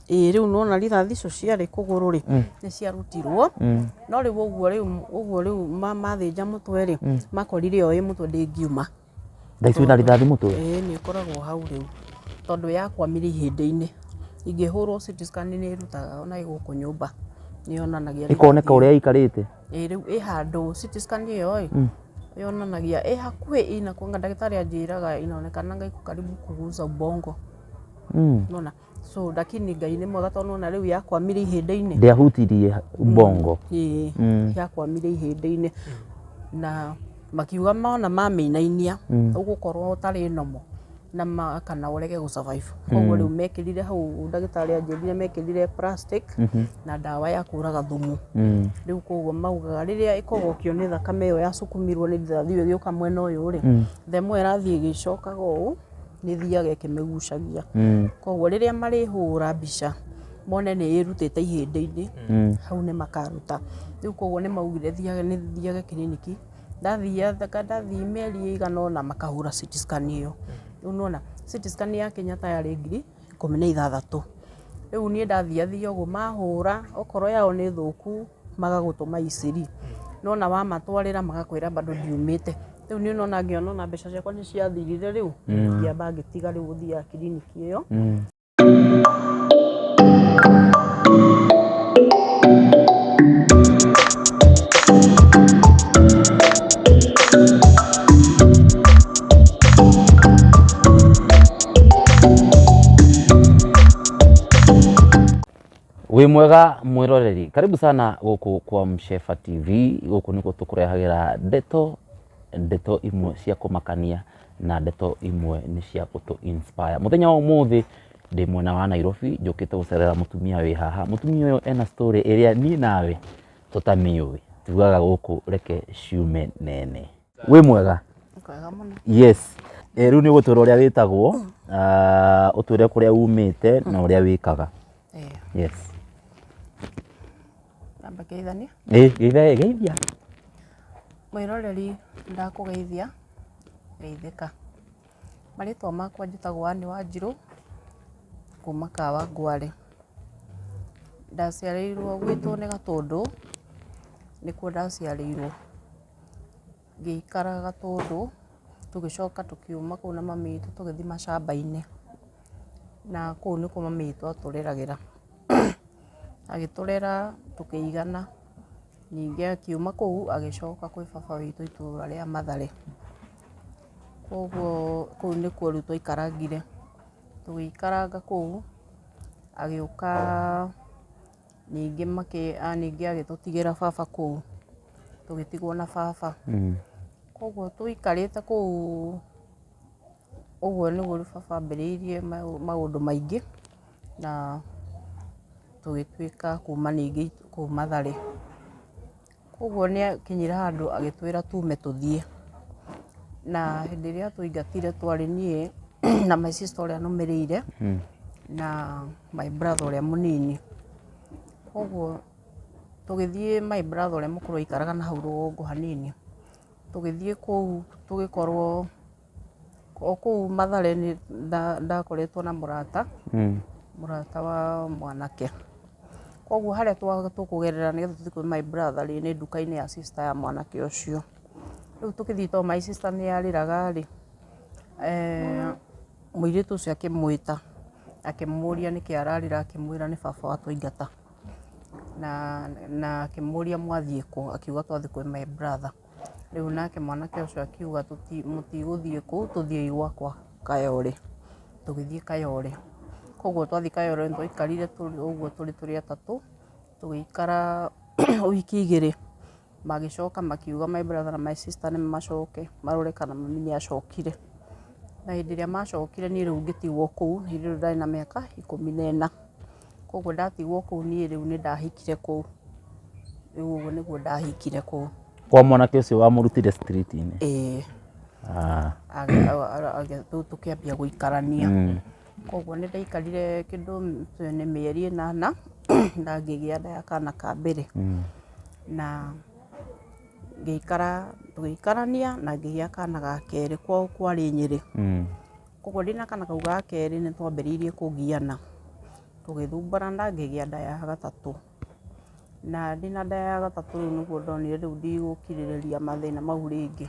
Ĩĩ, rĩu nĩwona rithathi icio ciarĩ kũgũrũ rĩ, nĩ ciarutirwo. No rĩu ũguo, rĩu ũguo, rĩu mathĩnja mũtwe rĩ, makorire o ĩ mũtwe ndĩngiuma. Thaa ici wĩna rithathi mũtwe? Ĩĩ, nĩ ĩkoragwo hau rĩu, tondũ yakwamire ihĩndĩ-inĩ. Ingĩhũrwo CT scan nĩ ĩrutaga ona ĩ gũkũ nyũmba, nĩ yonanagia. Ĩkoneka ũrĩa ĩikarĩte? Ĩĩ, rĩu ĩ handũ CT scan ĩyo ĩ yonanagia ĩ hakuhĩ inakuanga. Ndagĩtarĩ anjĩraga inaonekanaga iko karibu kuguza ubongo. Nona so, lakini Ngai nĩ mwega, tondũ nona rĩu yakwamire ihĩndĩ-inĩ. Ndĩahutirie ubongo? Ĩĩ, yakwamire ihĩndĩ-inĩ, na makiuga mona mamĩinainia ũgũkorwo ũtarĩ normal na kana ũrege gũ survive. Koguo rĩu mekĩrire hau, ndagĩtarĩ anjĩrire mekĩrire plastic na ndawa ya kũraga thumu. Rĩu koguo maugaga rĩrĩa ĩkũgokio nĩ thakame ĩyo yacukumirwo nĩ rithathi ĩyo ĩgĩũka mwena ũyũ rĩ, the more ĩrathiĩ ĩgĩcokaga ũũ, nĩ ĩthiaga ĩkĩmĩgucagia. Koguo rĩrĩa marĩhũra mbica mone nĩ ĩrutĩte ihĩndĩ-inĩ, hau nĩ makaruta rĩu. Koguo nĩ maugire thiage, nĩ thiage kiriniki. Ndathiaga, ndathiĩ mĩeri ĩigana ũna, makahũra CT scan ĩyo. Rĩu nĩwona CT scan ya Kenyatta yarĩ 16,000. Rĩu niĩ ndathiathia ũguo, mahũra okorwo yao nĩ thũku, magagũtũma Iciri. Nona wamatwarĩra, magakwĩra bado ndiumĩte. Rĩu niĩ nona ngĩona ona mbeca ciakwa nĩ ciathirire, rĩu ngĩamba ngĩtiga rĩu gũthiaga kiriniki ĩyo. Wĩ mwega mwĩroreri, karibu sana gũkũ kwa Mshefa TV. Gũkũ nĩkuo tũkũrehagĩra ndeto, ndeto imwe cia kũmakania na ndeto imwe nĩ cia gũtũ inspire. Mũthenya wa ũmũthĩ ndĩ mwena wa Nairobi, njũkĩte gũcerera mũtumia wĩ haha. Mũtumia ũyũ ena story ĩrĩa niĩ nawe tũtamĩũĩ. Tugaga gũkũ reke ciume nene. Wĩ mwega? Kwega mũno. Yes. Rĩu nĩ ũgũtwĩra ũrĩa wĩtagwo, ũtwĩre kũrĩa umĩte na ũrĩa wĩkaga. Yes. Namba geithania. Ĩ, geithia, geithia. Mwĩroreri, ndakũgeithia, geithĩka. Marĩtwa makwa njĩtagwo Ann Wanjirũ kuma Kawangware. Ndaciarĩirwo gwitũ nĩ Gatũndũ, nĩkuo ndaciarĩirwo. Ngĩikara Gatũndũ, tũgĩcoka tũkiuma kũu na mami witũ, tũgĩthiĩ macamba-inĩ, na kũu nĩkuo mami witũ atũreragĩra. Agĩtũrera tũkĩigana, ningĩ akiuma kũu agĩcoka kwĩ baba witũ itũra rĩa Mathare. Koguo kũu nĩkuo rĩu twaikarangire. Tũgĩikaranga kũu, agĩũka ningĩ ningĩ agĩtũtigĩra baba kũu, tũgĩtigwo na baba. Koguo tũikarĩte kũu ũguo nĩguo rĩu baba ambĩrĩirie maũndũ maingĩ, na tũgĩtuĩka kuma ningĩ kũu Mathare. Koguo nĩ akinyire handũ agĩtwĩra tume tũthiĩ. Na hĩndĩ ĩrĩa twaingatire, twarĩ niĩ na my sister ũrĩa nũmĩrĩire na my brother ũrĩa mũnini. Koguo tũgĩthiĩ, my brother ũrĩa mũkũrũ aikaraga na hau rũgongo hanini. Tũgĩthiĩ kũu, tũgĩkorwo o kũu Mathare. Nĩ ndakoretwo na mũrata, mũrata wa mwanake. Koguo harĩa tũkũgerera nĩgetha tũthiĩ kwĩ my brother rĩ, nĩ nduka-inĩ ya sister ya mwanake ũcio. Rĩu tũkĩthiĩ, tondũ my sister nĩ arĩraga rĩ, mũirĩtu ũcio akĩmwĩta, akĩmũria nĩkĩ ararĩra, akĩmwĩra nĩ baba watũingata. Na akĩmũria mwathiĩ kũ, akiuga twathiĩ kwĩ my brother. Rĩu nake mwanake ũcio akiuga mũtigũthiĩ kũu, tũthiĩi gwakwa Kayore. Tũgĩthiĩ Kayore. Koguo twathiĩ Kayore nĩ twaikarire ũguo tũrĩ atatũ, tũgĩikara wiki 2. Magĩcoka makiuga my brother na my sister nĩ macoke marore kana mami nĩ acokire. Na hĩndĩ ĩrĩa macokire, niĩ rĩu ngĩtigwo kũu. Hĩndĩ ĩyo ndarĩ na mĩaka 14. Koguo ndatigwo kũu, niĩ rĩu nĩ ndahikire kũu. Rĩu ũguo nĩguo ndahikire kũu. Kwa mwanake ũcio wamũrutire street-inĩ? Ĩĩ. Rĩu tũkĩambia gũikarania. Koguo nĩ ndaikarire kĩndũ nĩ mĩeri 8 na ngĩgĩa nda ya kana ka mbere. Na ngĩikara, tũgĩikarania na ngĩgĩa kana ga kerĩ. Kwao kwarĩ Nyĩrĩ. Koguo ndĩna kana kau ga kerĩ nĩ twambĩrĩirie kũgiana. Tũgĩthumbũrana ngĩgĩa nda ya gatatũ. Na ndĩna nda ya gatatũ rĩu nĩguo ndonire rĩu ndigũkirĩrĩria mathĩna mau rĩngĩ.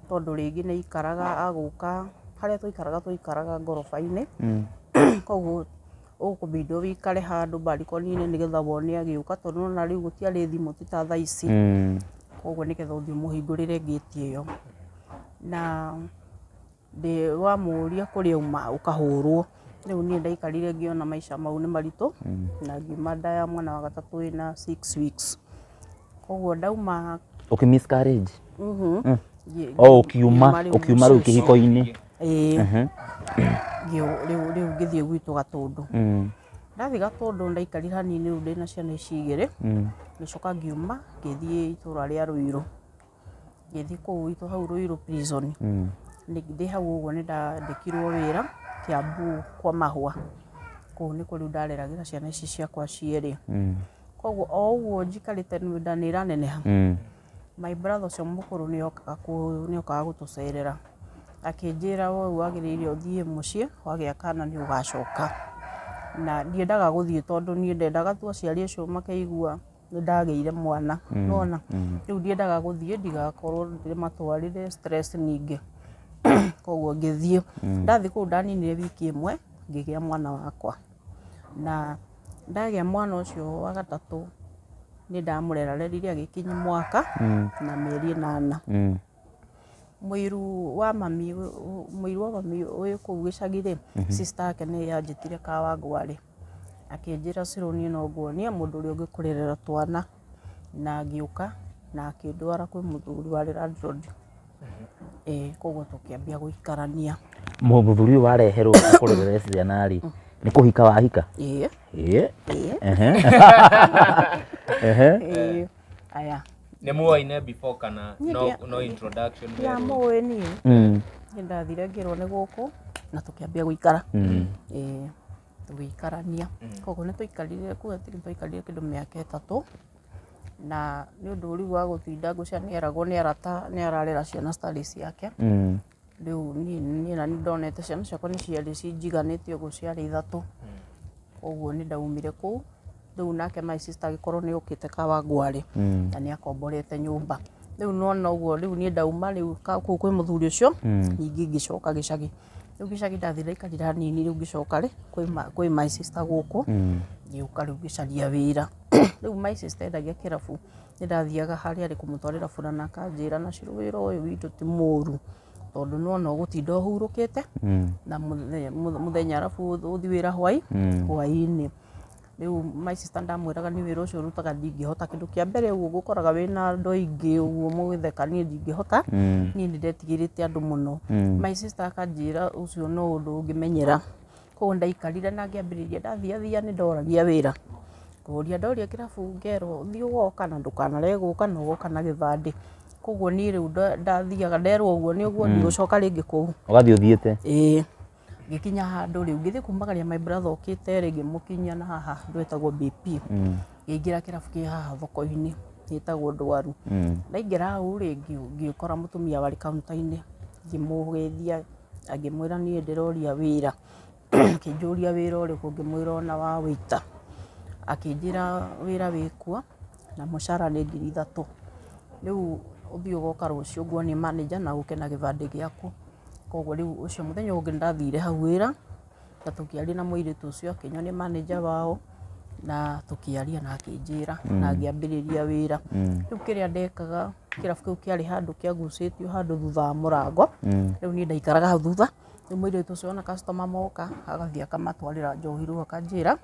Tondũ rĩngĩ nĩ aikaraga agũka harĩa twaikaraga twaikaraga ngoroba-inĩ. Koguo ũkũbindwo wĩikare handũ balcony-inĩ nĩgetha wone agĩũka tondũ nĩwona rĩu gũtiarĩ thimũ ti ta thaa ici. Koguo nĩgetha ũthiĩ ũmũhingũrĩre ngĩti ĩyo. Na ndĩ wamũria kũrĩa auma ũkahũrwo. Rĩu niĩ ndaikarire ngĩona maica mau nĩ maritũ na ngiuma nda ya mwana wa gatatũ ĩna 6 weeks. Koguo ndauma Ũkĩ miscarriage? Mhm. O ũkiuma Ngiuma rĩu ũkiuma rĩu mũciĩ ũcio. kĩhiko-inĩ. Ĩĩ. Rĩu ngĩthiĩ gwitũ Gatũndũ. Ndathiĩ Gatũndũ ndaikarire hanini rĩu ndĩna ciana ici igĩrĩ. Ngĩcoka ngiuma ngĩthiĩ itũra rĩa Ruiru. Ngĩthiĩ kũu itũ hau Ruiru prison. Ndĩ hau ũguo nĩ ndandĩkirwo wĩra Kiambu kwa Mahũa. Kũu nĩkuo rĩu ndareragĩra ciana ici ciakwa cierĩ. Koguo o ũguo njikarĩte nda nĩ ĩraneneha. My brother ũcio mũkũrũ nĩ okaga gũtũcerera. Akĩnjĩra we wagĩrĩire ũthiĩ mũciĩ wagĩa kana nĩ ũgacoka. Na ndiendaga gũthiĩ tondũ niĩ ndendaga tu aciari acio makaigua nĩ ndagĩire mwana. Nĩwona? Rĩu ndiendaga gũthiĩ ndigakorwo ndĩmatwarĩre stress ningĩ. Koguo ngĩthiĩ. Ndathiĩ kũu ndaninire wiki ĩmwe ngĩgĩa mwana wakwa. Na ndagĩa mwana ũcio wa gatatũ nĩ ndamũrerarerire agĩkinyia mwaka na mĩeri 8. Mũiru wa mami wĩ kũu gĩcagi rĩ, sister yake nĩ yanjĩtire Kawangware. Akĩnjĩra Cirũ niĩ no nguonie mũndũ ũrĩa ũngĩkũrerera twana. Na ngĩũka na akĩndwara kwĩ mũthuri warĩ landlord. Ĩĩ koguo tũkĩambia gũikarania. Mũthuri ũyũ wareherwo akũrerere ciana rĩ, nĩ kũhika wahika? Ĩĩ. Ĩĩ. Ĩĩ. Ehe. Ĩĩ. Aya. Nĩ muoine before kana Niĩ no, no introduction werwo? Ndiamũĩ niĩ. Nĩ ndathire ngĩrwo nĩ gũkũ na tũkĩambia gũikara. Ĩĩ tũgĩikarania. Koguo nĩ twaikarire kũu I think twaikarire kĩndũ mĩaka 3 na nĩ ũndũ rĩu wa gũtinda ngwĩciria nĩ eragwo nĩ arata nĩ ararera ciana citarĩ ciake. Rĩu niĩ na nĩ ndonete ciana ciakwa nĩ ciarĩ cinjiganĩtie ũguo ciarĩ ithatũ. Koguo nĩ ndaumire kũu. Rĩu nake my sister agĩkorwo nĩ okĩte Kawangware na nĩ akomborete nyũmba. Rĩu nona ũguo rĩu niĩ ndauma rĩu kũu kwĩ mũthuri ũcio ningĩ ngĩcoka gĩcagi. Rĩu gĩcagi ndathiĩ ndaikarire hanini rĩu ngĩcoka rĩ kwĩ my sister gũkũ ngĩũka rĩu ngĩcaria wĩra. Rĩu my sister endagia kĩrabu nĩ ndathiaga harĩa arĩ kũmũtwarĩra burana akanjĩra na Cirũ wĩra ũyũ witũ ti mũru tondũ nĩwona ũgũtinda ũhurũkĩte na mũthenya arabu ũthiĩ wĩra hwaĩ-inĩ. Rĩu my sister ndamwĩraga niĩ wĩra ũcio ũrutaga ndingĩhota kĩndũ kĩa mbere ũguo gũkoraga wĩna andũ aingĩ ũguo mũgĩtheka niĩ ndingĩhota. Niĩ nĩ ndetigĩrĩte andũ mũno. My sister akanjĩra ũcio no ũndũ ũngĩmenyera. Koguo ndaikarire na ngĩambĩrĩria ndathiathia nĩ ndoragia wĩra. Ngũria ndoria kĩrabu ngerwo thiĩ ũgoka na ndũkanarege gũka na ũgoka na gĩbandĩ. Koguo niĩ rĩu ndathiaga nderwo ũguo nĩ ũguo ndigũcoka rĩngĩ kũu. Ũgathiĩ ũthiĩte. Ĩĩ. Ngĩkinya handũ rĩu ngĩthiĩ kumagaria my brother okĩte rĩ ngĩmũkinyia na haha handũ hetagwo BP. Ngĩingĩra kĩrabu kĩ haha thoko-inĩ gĩtagwo Ndwaru. Ndaingĩra hau rĩ ngĩkora mũtumia warĩ counter-inĩ ngĩmũgeithia ngĩmwĩra niĩ ndĩroria wĩra. Akĩnjũria wĩra ũrĩkũ ngĩmwĩra ona wa waiter. Akĩnjĩra wĩra wĩkuo na mũcara nĩ 3,000. Rĩu ũthiĩ ũgoka rũciũ nguonie manager na ũke na gĩbandĩ gĩaku. Koguo rĩu ũcio mũthenya ũngĩ nĩndathire hau wĩra na tũkĩaria na mũirĩtu ũcio akĩnyonia manager wao na tũkĩaria na akĩnjĩra na ngĩambĩrĩria wĩra. Rĩu kĩrĩa ndekaga kĩrabu kĩu kĩarĩ handũ kĩagucĩtio handũ thutha wa mũrango. Rĩu niĩ ndaikaraga hau thutha. Rĩu mũirĩtu ũcio ona customer moka agathiĩ akamatwarĩra njohi rĩu akanjĩra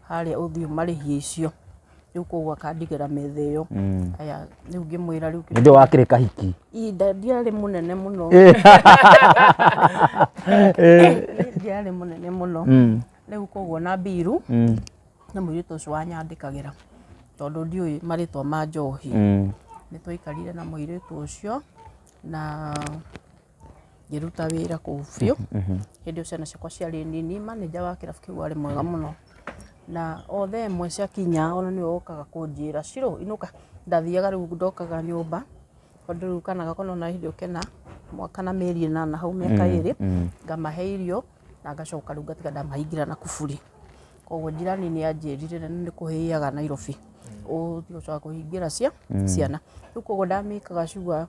harĩa ũthiĩ ũmarĩhie icio. Rĩu koguo akandigĩra metha ĩyo. Aya rĩu ngĩmwĩra rĩu Nĩ wakĩrĩ kahiki. Ndiarĩ mũnene mũno. Ndiarĩ mũnene mũno. Rĩu koguo na mbiru na mũirĩtu ũcio wanyandĩkagĩra tondũ ndiũĩ marĩtwa ma njohi. Nĩ twaikarire na mũirĩtu ũcio na ngĩruta wĩra kũu biũ. Hĩndĩ ĩyo ciana ciakwa ciarĩ nini, manager wa kĩrabu kĩu arĩ mwega mũno. Na o thaa ĩmwe ciakinya ona nĩwe wokaga kũnjĩra Shiro inũka. Ndathiaga rĩu ndokaga nyũmba tondũ rĩu kana gakwa nĩwona hĩndĩ ĩyo kena mwaka na mĩeri 8 hau mĩaka 2 ngamahe irio na ngacoka rĩu ngatiga ndamahingĩra na kuburi. Koguo jirani nĩ anjĩrire nĩ kũhĩaga Nairobi ũthiĩ ũcoka kũhingĩra cia ciana. Rĩu koguo ndamĩkaga sure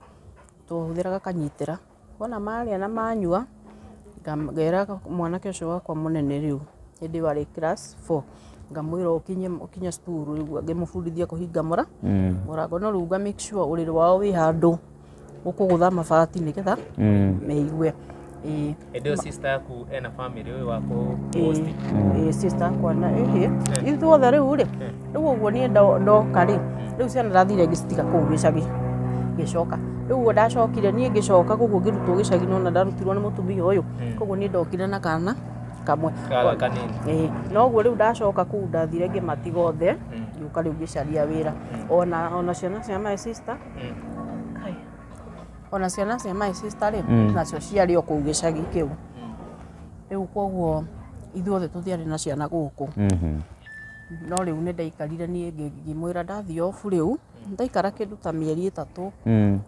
tũhũthĩraga kanyitĩra wona marĩa na manyua, ngera mwanake ũcio wakwa mũnene rĩu hĩndĩ ĩyo arĩ class 4, ngamwĩra ũkinye cukuru rĩu ngĩmũbundithia kũhinga mũrango, no rĩu nga make sure ũrĩrĩ wao wĩ handũ ũkũgũtha mabati nĩgetha meigue. Ĩĩ. Hĩndĩ ĩyo sister yaku ena family ũyũ wa kũ-host? Ĩĩ, sister akwa na ĩhĩ ithuothe rĩu rĩ, rĩu ũguo niĩ ndoka rĩ, rĩu ciana ndathire ngĩcitiga kũu gĩcagi, ngĩcoka rĩu ũguo ndacokire niĩ ngĩcoka koguo ngĩrutwo gĩcagi, nona ndarutirwo nĩ mũtumia ũyũ, koguo niĩ ndokire na kana kamwe. Kana kanini. Ĩĩ, noguo rĩu ndacoka kũu ndathire ngĩmatiga othe, ngĩũka rĩu ngĩcaria wĩra, ona ciana cia my sister. Kai. Ona ciana cia my sister rĩ, nacio ciarĩ o kũu gĩcagi kĩu. Rĩu koguo ithuothe tũtiarĩ na ciana gũkũ. No rĩu nĩ ndaikarire niĩ ngĩmwĩra ndathiĩ obu rĩu ndaikara kĩndũ ta mĩeri 3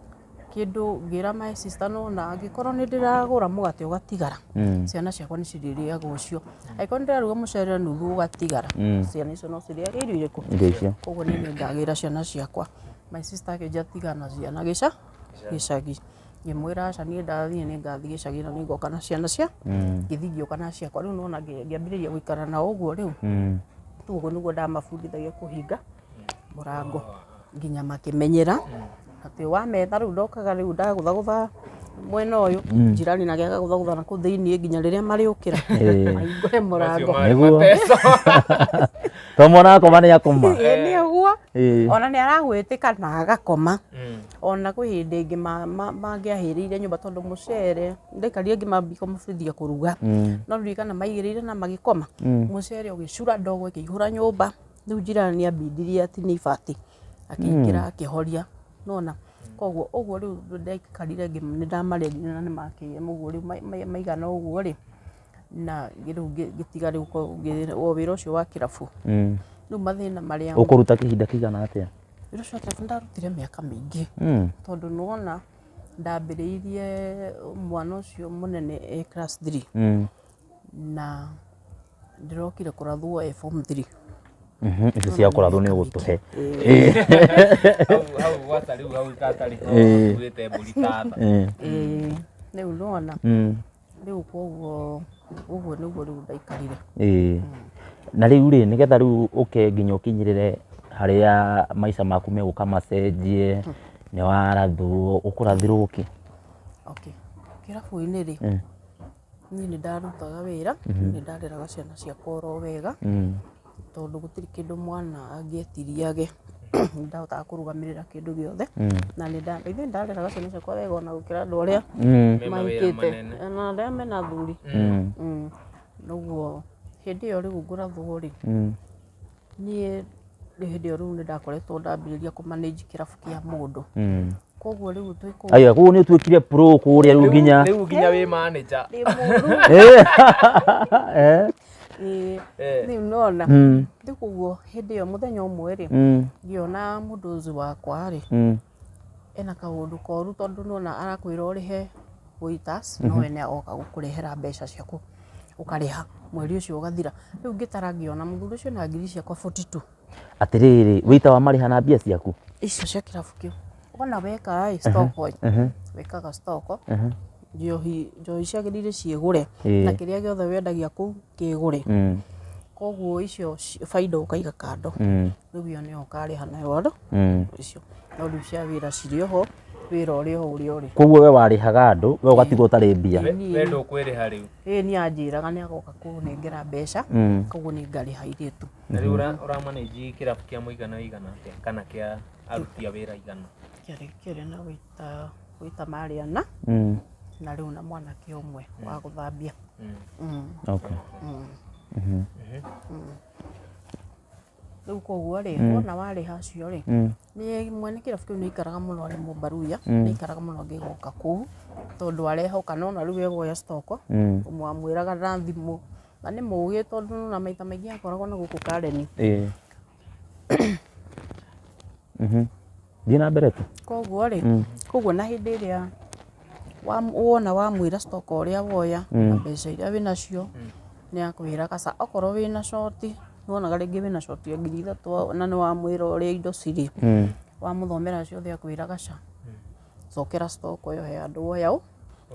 kĩndũ, ngĩra my sister nona angĩkorwo nĩ ndĩragũra mũgate ũgatigara, ciana ciakwa nĩ cirĩrĩaga ũcio, angĩkorwo nĩ ndĩraruga mũcere nuthu ũgatigara, ciana icio no cirĩage irio irĩkũ? Irio icio. Koguo niĩ nĩ ngagĩra ciana ciakwa. My sister akĩnjĩra tigana na ciana gĩcagi, ngĩmwĩra aca, niĩ ndathiĩ nĩ ngathiĩ gĩcagi na nĩ ngoka na ciana cia ngĩthiĩ ngĩũka na ciakwa. Rĩu nona ngĩambĩrĩria gũikara nao ũguo rĩu. Rĩu ũguo nĩguo ndamabundithagia kũhinga mũrango nginya makĩmenyera atĩ wa metha. Rĩu ndokaga rĩu ndagũthagũtha mwena ũyũ, jirani nake agagũthagũtha na kũu thĩiniĩ nginya rĩrĩa marĩũkĩra mahingũre mũrango. Nĩguo. To mwana akoma nĩ akoma. Ĩĩ, nĩ ũguo. Ona nĩ aragwĩtĩka na agakoma. Ona kwĩ hĩndĩ ĩngĩ mangĩahĩrĩire nyũmba tondũ mũcere ndaikarire ngĩmambia kũmabundithia kũruga, no ririkana maigĩrĩire na magĩkoma, mũcere ũgĩcura, ndogo ĩkĩihũra nyũmba. Rĩu jirani ambindirie atinia ibati, akĩingĩra akĩhoria nona. Koguo ũguo rĩu ndaikarire nĩ ndamarerire na nĩ makĩgĩa ũguo rĩu maigana ũguo rĩ, na rĩu ngĩtiga rĩu o wĩra ũcio wa kĩrabu. Rĩu mathĩna marĩa Ũkũruta kĩhinda kĩigana atĩa? Wĩra ũcio wa kĩrabu ndarutire mĩaka mĩingĩ tondũ nĩwona ndambĩrĩirie mwana ũcio mũnene e class 3 na ndĩrokire kũrathwo e form 3. Icio cia kũrathwo nĩ ũgũtũhe. Hau gwata rĩu hau gatarĩ ho ugĩte mbũri tatha. Ĩĩ, rĩu nĩwona rĩu koguo ũguo nĩguo rĩu ndaikarire. Ĩĩ. Na rĩu rĩ, nĩgetha rĩu ũke nginya ũkinyĩrĩre harĩa maica maku megũka macenjie, nĩ warathwo, ũkũrathirwo kĩ? Okay, kĩrabu-inĩ rĩ, niĩ nĩ ndarutaga wĩra, nĩ ndareraga ciana ciakwa oro wega tondũ gũtirĩ kĩndũ mwana angĩetiriage, nĩ ndahotaga kũrũgamĩrĩra kĩndũ gĩothe, na nĩ ithuĩ ndareraga ciana ciakwa wega ona gũkĩra andũ arĩa Me mawĩra mahikĩte manene. na arĩa mena athuri. Noguo hĩndĩ ĩyo rĩu ngũrathwo rĩ, niĩ hĩndĩ ĩyo rĩu nĩ ndakoretwo ndambĩrĩria kũ manage kĩrabu kĩa mũndũ, koguo rĩu twĩ kũu. Aya, koguo nĩ ũtuĩkire pro kũrĩa rĩu nginya. Rĩu nginya wĩ manager. Ndĩ mũru. Ĩĩ, rĩu nona rĩu koguo hĩndĩ ĩyo mũthenya ũmwe rĩ, ngĩona mũndũ ũcio wakwa rĩ, ena kaũndũ koru tondũ nona arakwĩra ũrĩhe waiters, no we nĩ oka gũkũrehera mbeca ciaku ũkarĩha mweri ũcio ũgathira. Rĩu ngĩtara ngĩona mũthuri ũcio na ngiri ciakwa 42. Atĩrĩrĩ, wĩita wa marĩha na mbia ciaku? Icio cia kĩrabu kĩu wona weka ĩ stock ĩ, wekaga stock njohi, njohi ciagĩrĩire ciĩgũre na kĩrĩa gĩothe wendagia kũu kĩgũre, koguo icio baida ũkaiga kando. Rĩu ĩyo nĩyo ũkarĩha nayo andũ icio, no rĩu cia wĩra cirĩ oho, wĩra ũrĩ o ũrĩa ũrĩ. Koguo we warĩhaga andũ, we ũgatigwo ũtarĩ mbia? We ndũkwĩrĩha rĩu? Ĩĩ, niĩ anjĩraga nĩ agoka kũnengera mbeca, koguo nĩ ngarĩha airĩtu. Na rĩu ũramanage kĩrabu kĩa mũigana ũigana atĩa kana kĩa aruti a wĩra igana? Kĩarĩ na wĩta marĩ ana na rĩu na mwanake ũmwe wa gũthambia. Rĩu koguo rĩ, wona warĩha acio rĩ, nĩ mwene kĩrabu kĩu nĩ aikaraga mũno, arĩ mũmbaruya, nĩ aikaraga mũno angĩgoka kũu tondũ arehoka nona rĩu we woya stock wamwĩraga na thimũ, na nĩ mũgĩ tondũ nona maita maingĩ akoragwo na gũkũ Karen. Ĩĩ. Thiĩ na mbere tu. Koguo rĩ, koguo na hĩndĩ ĩrĩa wona wamwĩra stock ũrĩa woya na mbeca iria wĩnacio. Nĩ akwĩra kaca okorwo wĩna coti nĩwonaga rĩngĩ wĩna coti ya 3,000 na nĩ wamwĩra ũrĩa indo cirĩ. Wamũthomera ciothe akwĩra gaca cokera stock ĩyo he andũ woya ũ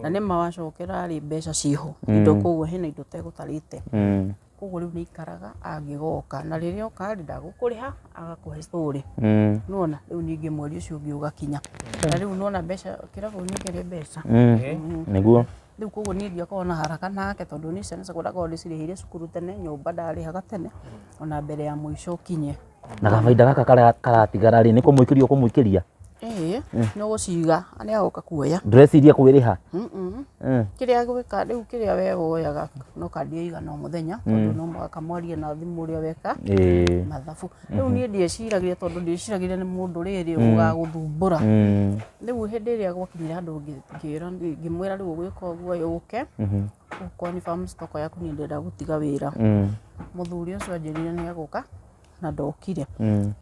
na nĩma wacokera rĩ mbeca ciĩho indo koguo hena indo ũtegũtarĩte. Koguo rĩu nĩ ikaraga angĩgoka na rĩrĩa oka rĩ ndagũkũrĩha agakũhe story. Nĩwona rĩu ningĩ mweri ũcio ũngĩ ũgakinya na rĩu nĩwona mbeca kĩrabu nĩ kĩrĩ mbeca. Nĩguo Rĩu koguo niĩ ndiakoragwo na haraka nake tondũ niĩ ciana ciakwa ndakoragwo ndĩcirĩhĩire cukuru tene nyũmba ndarĩhaga tene ona mbere ya mũico ũkinye. Na gabaida gaka karĩa karatigara rĩ nĩ kũmũikĩria ũkũmũikĩria? Ĩĩ nĩ ũgũciga nĩ agoka kuoya. Ndũreciria kwĩrĩha? Kĩrĩa gwĩka rĩu kĩrĩa we woyaga no kandi ya 100 o mũthenya tondũ no mũhaka mwarie na thimũ ũrĩa weka mathabu. Rĩu niĩ ndieciragia tondũ ndieciragia nĩ mũndũ rĩrĩ ũgagũthumbũra. Rĩu hĩndĩ ĩrĩa gwakinyire handũ ngĩmwĩra rĩu ũgwĩka ũguo ũke ũkonfirm stock yaku niĩ ndĩrenda gũtiga wĩra. Mũthuri ũcio anjĩrire nĩ egũka na ndokire.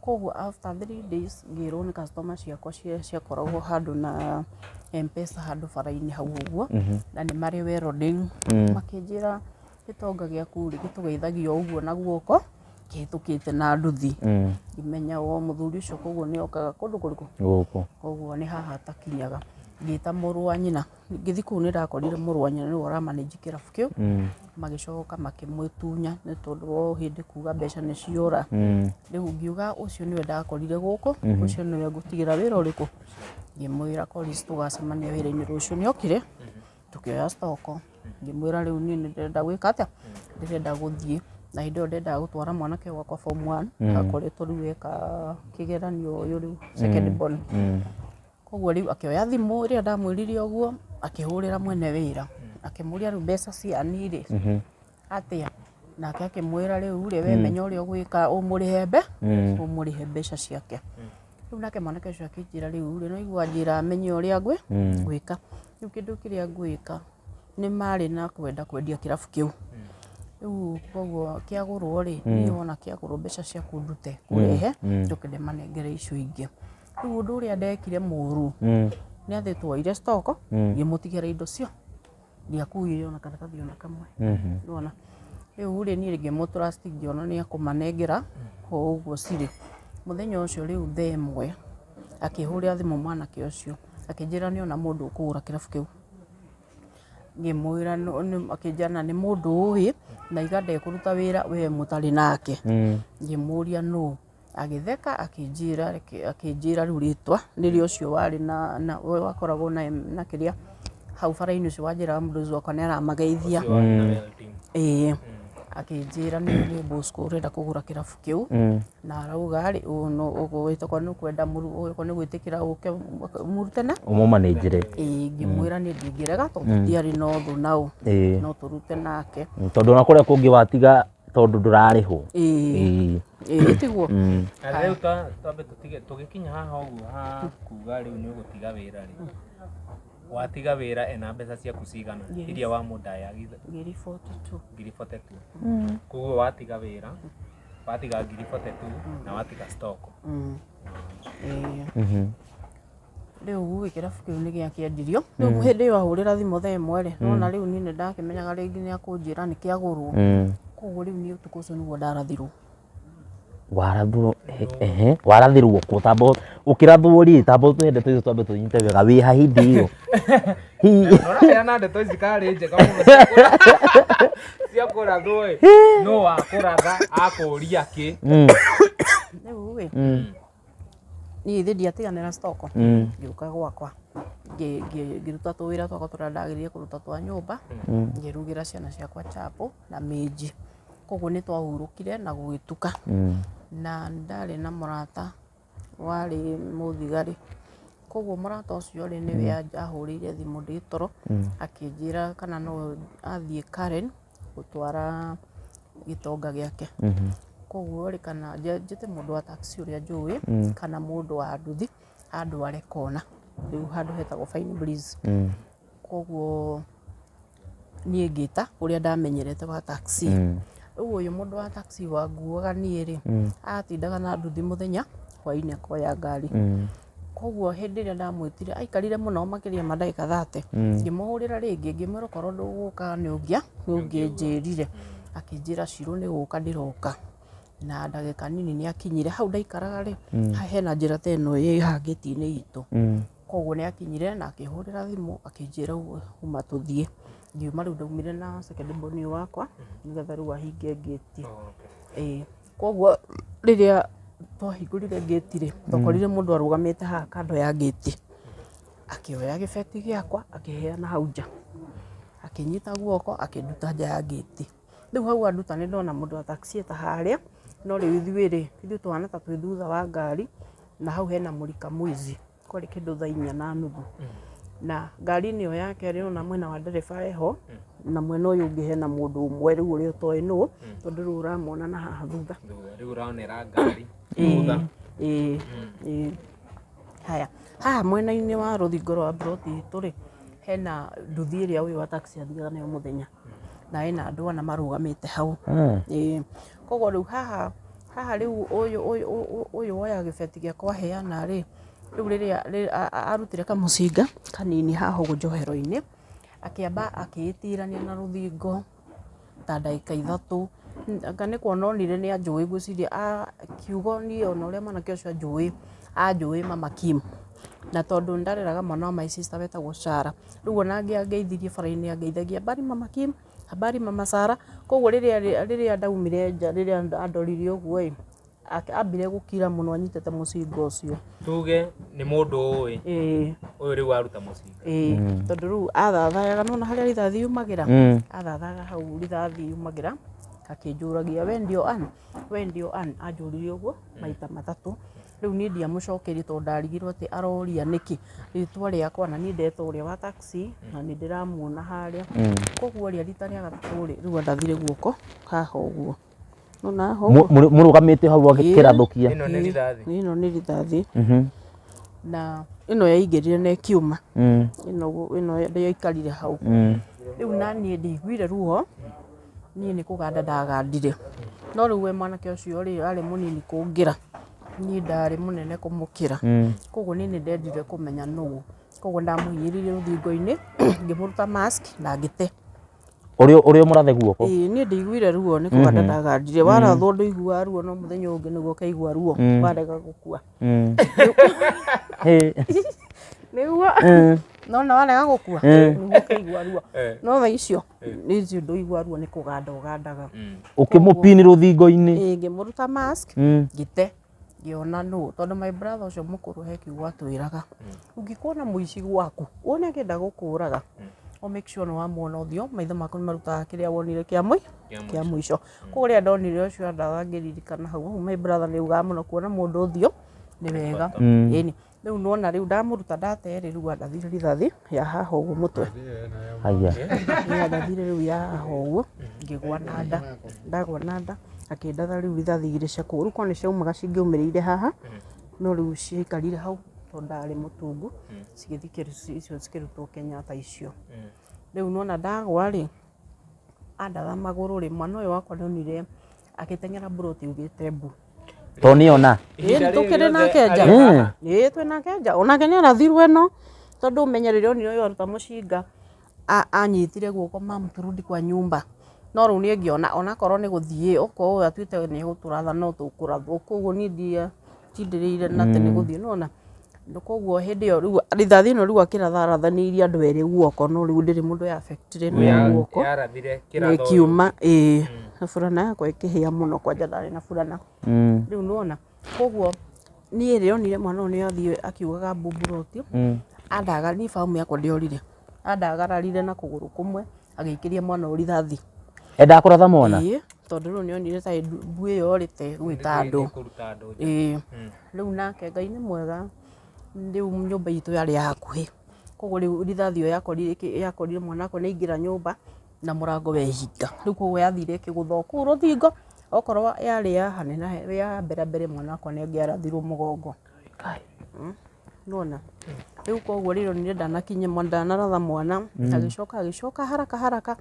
Koguo after 3 days ngĩrwo nĩ customer ciakwa ciakoragwo handũ na M-Pesa handũ bara-inĩ hau ũguo na nĩ marĩ welding. Makĩnjĩra gĩtonga gĩaku rĩ gĩtũgeithagia o ũguo na guoko kĩhĩtũkĩte na nduthi. Ngĩmenya o mũthuri ũcio koguo nĩ okaga kũndũ kũrĩkũ Gũkũ. Koguo nĩ haha atakinyaga. Ngĩta mũrũ wa nyina ngĩthiĩ kũu nĩ ndakorire mũrũ wa nyina nĩwe ũramanage kĩrabu kĩu. Magĩcoka makĩmwĩtunya nĩ tondũ wa hĩndĩ kuga mbeca nĩ ciora. Rĩu ngiuga ũcio nĩwe ndakorire gũkũ ũcio nĩwe ngũtigĩra wĩra ũrĩkũ. Ngĩmwĩra Collins tũgacemania wĩra-inĩ rũciũ. Nĩ okire tũkĩoya stock ngĩmwĩra rĩu niĩ nĩ ndĩrenda gwĩka atĩa ndĩrenda gũthiĩ. Na hĩndĩ ĩyo ndendaga gũtwara mwanake wakwa form 1 akoretwo rĩu eka kĩgeranio ũyũ rĩu second born. Koguo rĩu akĩoya thimũ ĩrĩa ndamwĩrire ũguo akĩhũrĩra mwene wĩra akĩmũria rĩu mbeca ciani rĩ atĩa. Nake akĩmwĩra rĩu rĩ we menya ũrĩa ũgwĩka ũmũrĩhe ũmũrĩhe mbeca ciake. Rĩu nake mwanake ũcio akĩnjĩra rĩu rĩ no igua anjĩra menye ũrĩa ngwĩka. Rĩu kĩndũ kĩrĩa ngwĩka nĩ marĩ na kwenda kwendia kĩrabu kĩu. Rĩu koguo kĩagũrwo rĩ niĩ wona kĩagũrwo mbeca ciaku ndute kũrehe njoke ndĩmanengere icio ingĩ. Rĩu ũndũ ũrĩa ndekire mũru nĩ atĩ twoire stock ngĩmũtigĩra indo cio ndiakuire ona karatathi ona kamwe. Nĩwona rĩu rĩ niĩ ngĩmũtrust ngĩona nĩ ekũmanengera o ũguo cirĩ. Mũthenya ũcio rĩu thaa 1 akĩhũrĩra thimũ mwanake ũcio akĩnjĩra nĩ ona mũndũ ũkũgũra kĩrabu kĩu. Ngĩmwĩra akĩnjĩra na nĩ mũndũ ũĩ na iga ndekũruta wĩra we mũtarĩ nake. Ngĩmũria nũ agĩtheka akĩnjĩra akĩnjĩra rĩu rĩtwa nĩrĩo ũcio warĩ na wakoragwo na kĩrĩa hau bara-inĩ ũcio wanjĩraga mũndũ ũcio wakwa nĩ aramageithia. Ĩĩ akĩnjĩra nĩ Bosco ũrenda kũgũra kĩrabu kĩu na arauga rĩ okorwo nĩ ũkwenda okorwo nĩ gwĩtĩkĩra ũke mũrute na Ũmũmanĩnjĩre. Ĩĩ ngĩmwĩra niĩ ndingĩrega tondũ tũtiarĩ na ũthũ nao no tũrute nake. Tondũ ona kũrĩa kũngĩ watiga tondũ ndũrarĩhwo. Ĩĩ ĩĩ tiguo. Na rĩu twambe tũtige tũgĩkinya haha ũguo ha kuga rĩu nĩ ũgũtiga wĩra rĩ watiga wĩra ena mbeca ciaku cigana iria wamũndayagitha? 42,000. 42,000. Koguo watiga wĩra watiga 42,000 na watiga stock. Ĩĩ rĩu kĩrabu kĩu nĩ gĩakĩendirio. Rĩu hĩndĩ ĩyo ahũrĩra thimũ thaa 1 rĩ nona rĩu niĩ nĩ ndakĩmenyaga rĩngĩ nĩ akũnjĩra nĩ kĩagũrwo. Koguo rĩu niĩ ũtukũ ũcio nĩguo ndarathirwo. Warathwo ehe warathirwo kũ tamba ũkĩrathwo rĩ tamba ũtũhe ndeto icio twambe tũnyite wega wĩ ha hĩndĩ ĩyo. Ũraheana ndeto ici karĩ njega mũno cia kũrathwo ĩ no wakũratha akũria kĩ. Rĩu ĩ niĩ ithe ndiatiganĩra stock ngĩũka gwakwa ngĩruta tũwĩra twakwa tũrĩa ndagĩrĩire kũruta twa nyũmba ngĩrugĩra ciana ciakwa chapo na minji. Koguo nĩ twahurũkire na gũgĩtuka. Na ndarĩ na mũrata warĩ mũthigari. Koguo mũrata ũcio rĩ nĩwe ahũrĩire thimũ ndĩ toro akĩnjĩra kana no athiĩ Karen gũtwara gĩtonga gĩake. Koguo rĩ kana njĩte mũndũ wa taxi ũrĩa njũĩ kana mũndũ wa nduthi andware kona rĩu handũ hetagwo Fine Breeze. Koguo niĩ ngĩta ũrĩa ndamenyerete wa taxi. Rĩu ũyũ mũndũ wa taxi wanguaga niĩ rĩ atindaga na nduthi mũthenya hwainĩ akoya ngari. Koguo hĩndĩ ĩrĩa ndamwĩtire aikarire mũno makĩria ma ndagĩka 30. Ngĩmũhũrĩra rĩngĩ ngĩmwĩra okorwo ndũgũka nĩ ũngĩnjĩrire. Akĩnjĩra Shiro nĩ gũka ndĩroka. Na ndagĩka nini nĩ akinyire hau ndaikaraga rĩ, hena njĩra ta ĩno ĩ haha ngĩti-inĩ itũ. Koguo nĩ akinyire na akĩhũrĩra thimũ akĩnjĩra uma tũthiĩ. Ngiuma rĩu ndaumire na second born ũyũ wakwa nĩgetha rĩu ahinge ngĩti. Ĩĩ. Koguo rĩrĩa twahingũrire ngĩti rĩ, twakorire mũndũ arũgamĩte haha kando ya ngĩti. Akĩoya gĩbeti gĩakwa akĩheana hau nja. Akĩnyita guoko akĩnduta nja ya ngĩti. Rĩu hau anduta nĩ ndona mũndũ wa taxi eta harĩa, no rĩu ithuĩ rĩ, ithuĩ tũhana ta twĩ thutha wa ngari na hau hena mũrika mwizi. Kwarĩ kĩndũ thaa 4:30. Na ngari-inĩ ĩyo yake rĩ, ona mwena wa ndereba eho, na mwena ũyũ ũngĩ hena mũndũ ũmwe rĩu ũrĩa ũtoĩ nũ, tondũ rĩu ũramuona na haha thutha. Rĩu ũronera ngari thutha. Ĩĩ. Haya, haha mwena-inĩ wa rũthingo rwa mburoti itũ rĩ, hena nduthi ĩrĩa ũyũ wa taxi athiaga nayo mũthenya. Na hena andũ ana marũgamĩte hau. Ĩĩ. Koguo rĩu haha haha rĩu ũyũ woya gĩbeti gĩakwa aheana rĩ, rĩu rĩrĩa arutire kamũcinga kanini haha ũguo njohero-inĩ, akĩamba akĩĩtirania na rũthingo ta ndagĩka 3. Anga nĩ kuona onire nĩ anjũĩ ngwĩciria kiugo niĩ ona ũrĩa mwanake ũcio anjũĩ, anjũĩ Mama Kim. Na tondũ ndareraga mwana wa my sister wetagwo Sarah. Rĩu ona angĩangeithirie bara-inĩ angeithagia habari Mama Kim, habari Mama Sarah. Koguo rĩrĩa ndaumire nja rĩrĩa andorire ũguo ĩ, ambire gũkira mũno anyitĩte mũcinga ũcio. Tuge nĩ mũndũ ũĩ. Ũyũ rĩu aruta mũcinga. Ĩĩ, tondũ rĩu athathayaga nĩwona harĩa rithathi yumagĩra? Athathaga hau rithathi yumagĩra, akĩnjũragia we ndio Ann, we ndio Ann, anjũririe ũguo maita 3. Rĩu niĩ ndiamũcokeirie tondũ ndarigirwo atĩ aroria nĩkĩ rĩtwa rĩakwa na niĩ ndetwo ũrĩa wa taxi na nĩ ndĩramuona harĩa. Koguo rĩa rita rĩa gatatũ rĩ, rĩu andathire guoko haha ũguo. Nĩwona haha ũguo? Mũrũgamĩte hau agĩkĩrathũkia. Ĩno nĩ rithathi. Ĩno nĩ rithathi. Na ĩno yaingĩrire na ĩkiuma. Ĩno yaikarire hau. Rĩu na niĩ ndiaiguire ruo, niĩ nĩ kũganda ndagandire. No rĩu we mwanake ũcio rĩ, arĩ mũnini kũngĩra. Niĩ ndarĩ mũnene kũmũkĩra. Koguo niĩ nĩ ndendire kũmenya nũũ. Koguo ndamũhinyĩrĩirie rũthingo-inĩ, ngĩmũruta mask na ngĩte. Ũrĩa ũmũrathe guoko? Ĩĩ, niĩ ndiaiguire ruo nĩ kũganda ndagandire. Warathwo ndũiguaga ruo no mũthenya ũngĩ nĩguo ũkaigua ruo, warega gũkua. Nĩguo. Nona warega gũkua, nĩguo ũkaigua ruo. No thaa icio, icio ndũigua ruo nĩ kũganda ũgandaga. Ũkĩmũpini rũthingo-inĩ? Ĩĩ, ngĩmũruta mask, ngĩte. Ngĩona nũ, tondũ my brother ũcio mũkũrũ he kiugo atwĩraga. Ũngĩkuona mũici gwaku, wone akĩenda gũkũraga, o make sure nĩ wamuona ũthiũ, maitho maku nĩ marutaga kĩrĩa wonire kĩa mũico. Koguo rĩrĩa ndonire ũcio andatha ngĩririkana hau, my brother nĩ augaga mũno kuona mũndũ ũthiũ nĩ wega. Ĩni. Rĩu nĩwona rĩu ndamũruta ndate rĩ, rĩu andathire rithathi ya haha ũguo mũtwe. Haya. Nĩ andathire rĩu ya haha ũguo, ngĩgwa na nda. Ndagwa na nda, akĩndatha rĩu rithathi igĩrĩ cia kũgũrũ. Rĩu korwo nĩ ciaumaga cingĩaumĩrĩire haha, no rĩu ciaikarire hau tondũ ndarĩ mũtungu, cigĩthiĩ icio cikĩrutwo Kenyatta icio. Rĩu nĩwona ndagwa rĩ, andatha magũrũ rĩ, mwana ũyũ wakwa nĩonire agĩteng'era mburoti augĩte mbu. To nĩona? Ĩĩ, tũkĩrĩ nake nja. Ĩĩ, twĩ nake nja. Onake nĩ arathirwo ĩno, tondũ ũmenye rĩrĩa onire ũyũ aruta mũcinga, anyitire guoko mamu turudi kwa nyumba. No rĩu niĩ ngĩona onakorwo nĩ gũthiĩ, okorwo ũyũ atuĩte nĩ egũtũratha no tũkũrathwo. Koguo niĩ ndiatindĩrĩire na atĩ nĩ gũthiĩ, nĩwona? Koguo hĩndĩ ĩyo rĩu rithathi ĩno rĩu akĩratharathanĩirie andũ erĩ guoko, no rĩu ndĩrĩ mũndũ ya affect-ire no guoko. Yarathire kĩratho. Ĩkiuma, ĩĩ. Na burana yakwa ĩkĩhĩa mũno kwanja ndarĩ na burana. Rĩu nĩwona? Koguo niĩ rĩrĩa onire mwana ũyũ nĩ athiĩ akiugaga mbu mburoti, andaga niĩ famu yakwa ndĩorire. Andagararire na kũgũrũ kũmwe, agĩikĩria mwana ũyũ rithathi. Endaga kũratha mwana? Ĩĩ, tondũ rĩu nĩonire ta mbu ĩyo rĩ ta ĩgwĩta andũ. Ĩĩ. Rĩu nake Ngai nĩ mwega, rĩu nyũmba itũ yarĩ ya hakuhĩ. Koguo rĩu rithathi ĩyo yakorire mwana wakwa nĩ aingĩra nyũmba na mũrango wehinga. Rĩu koguo yathire ĩkĩgũtha kũu rũthingo, okorwo yarĩ ya hanene ya mbere mbere mwana wakwa nĩ angĩarathirwo mũgongo. Nĩwona? Rĩu koguo rĩrĩa onire ndanakinya ndanaratha mwana, agĩcoka agĩcoka haraka haraka,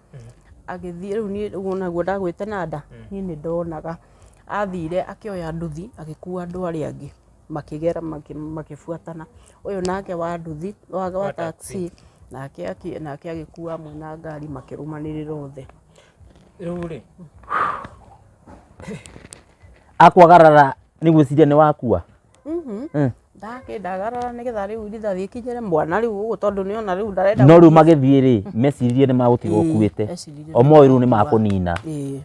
agĩthiĩ rĩu niĩ ũguo naguo ndagwĩte na nda, niĩ nĩ ndonaga. Athire akĩoya nduthi agĩkua andũ arĩa angĩ, makĩgera makĩbuatana. Ũyũ nake wa nduthi, wa taxi, nake agĩkua amwe na ngari makĩrũmanĩrĩra othe. Rĩu rĩ Akwagarara nĩ gwĩciria nĩ wakua. Ndakĩndagarara nĩgetha rĩu rithathi ĩkinyĩre mwana rĩu ũguo tondũ nĩona rĩu ndarenda. No rĩu magĩthiĩ rĩ, meciririe nĩ magũtiga ũkuĩte. Meciririe O moĩ rĩu nĩ makũnina. Ĩĩ.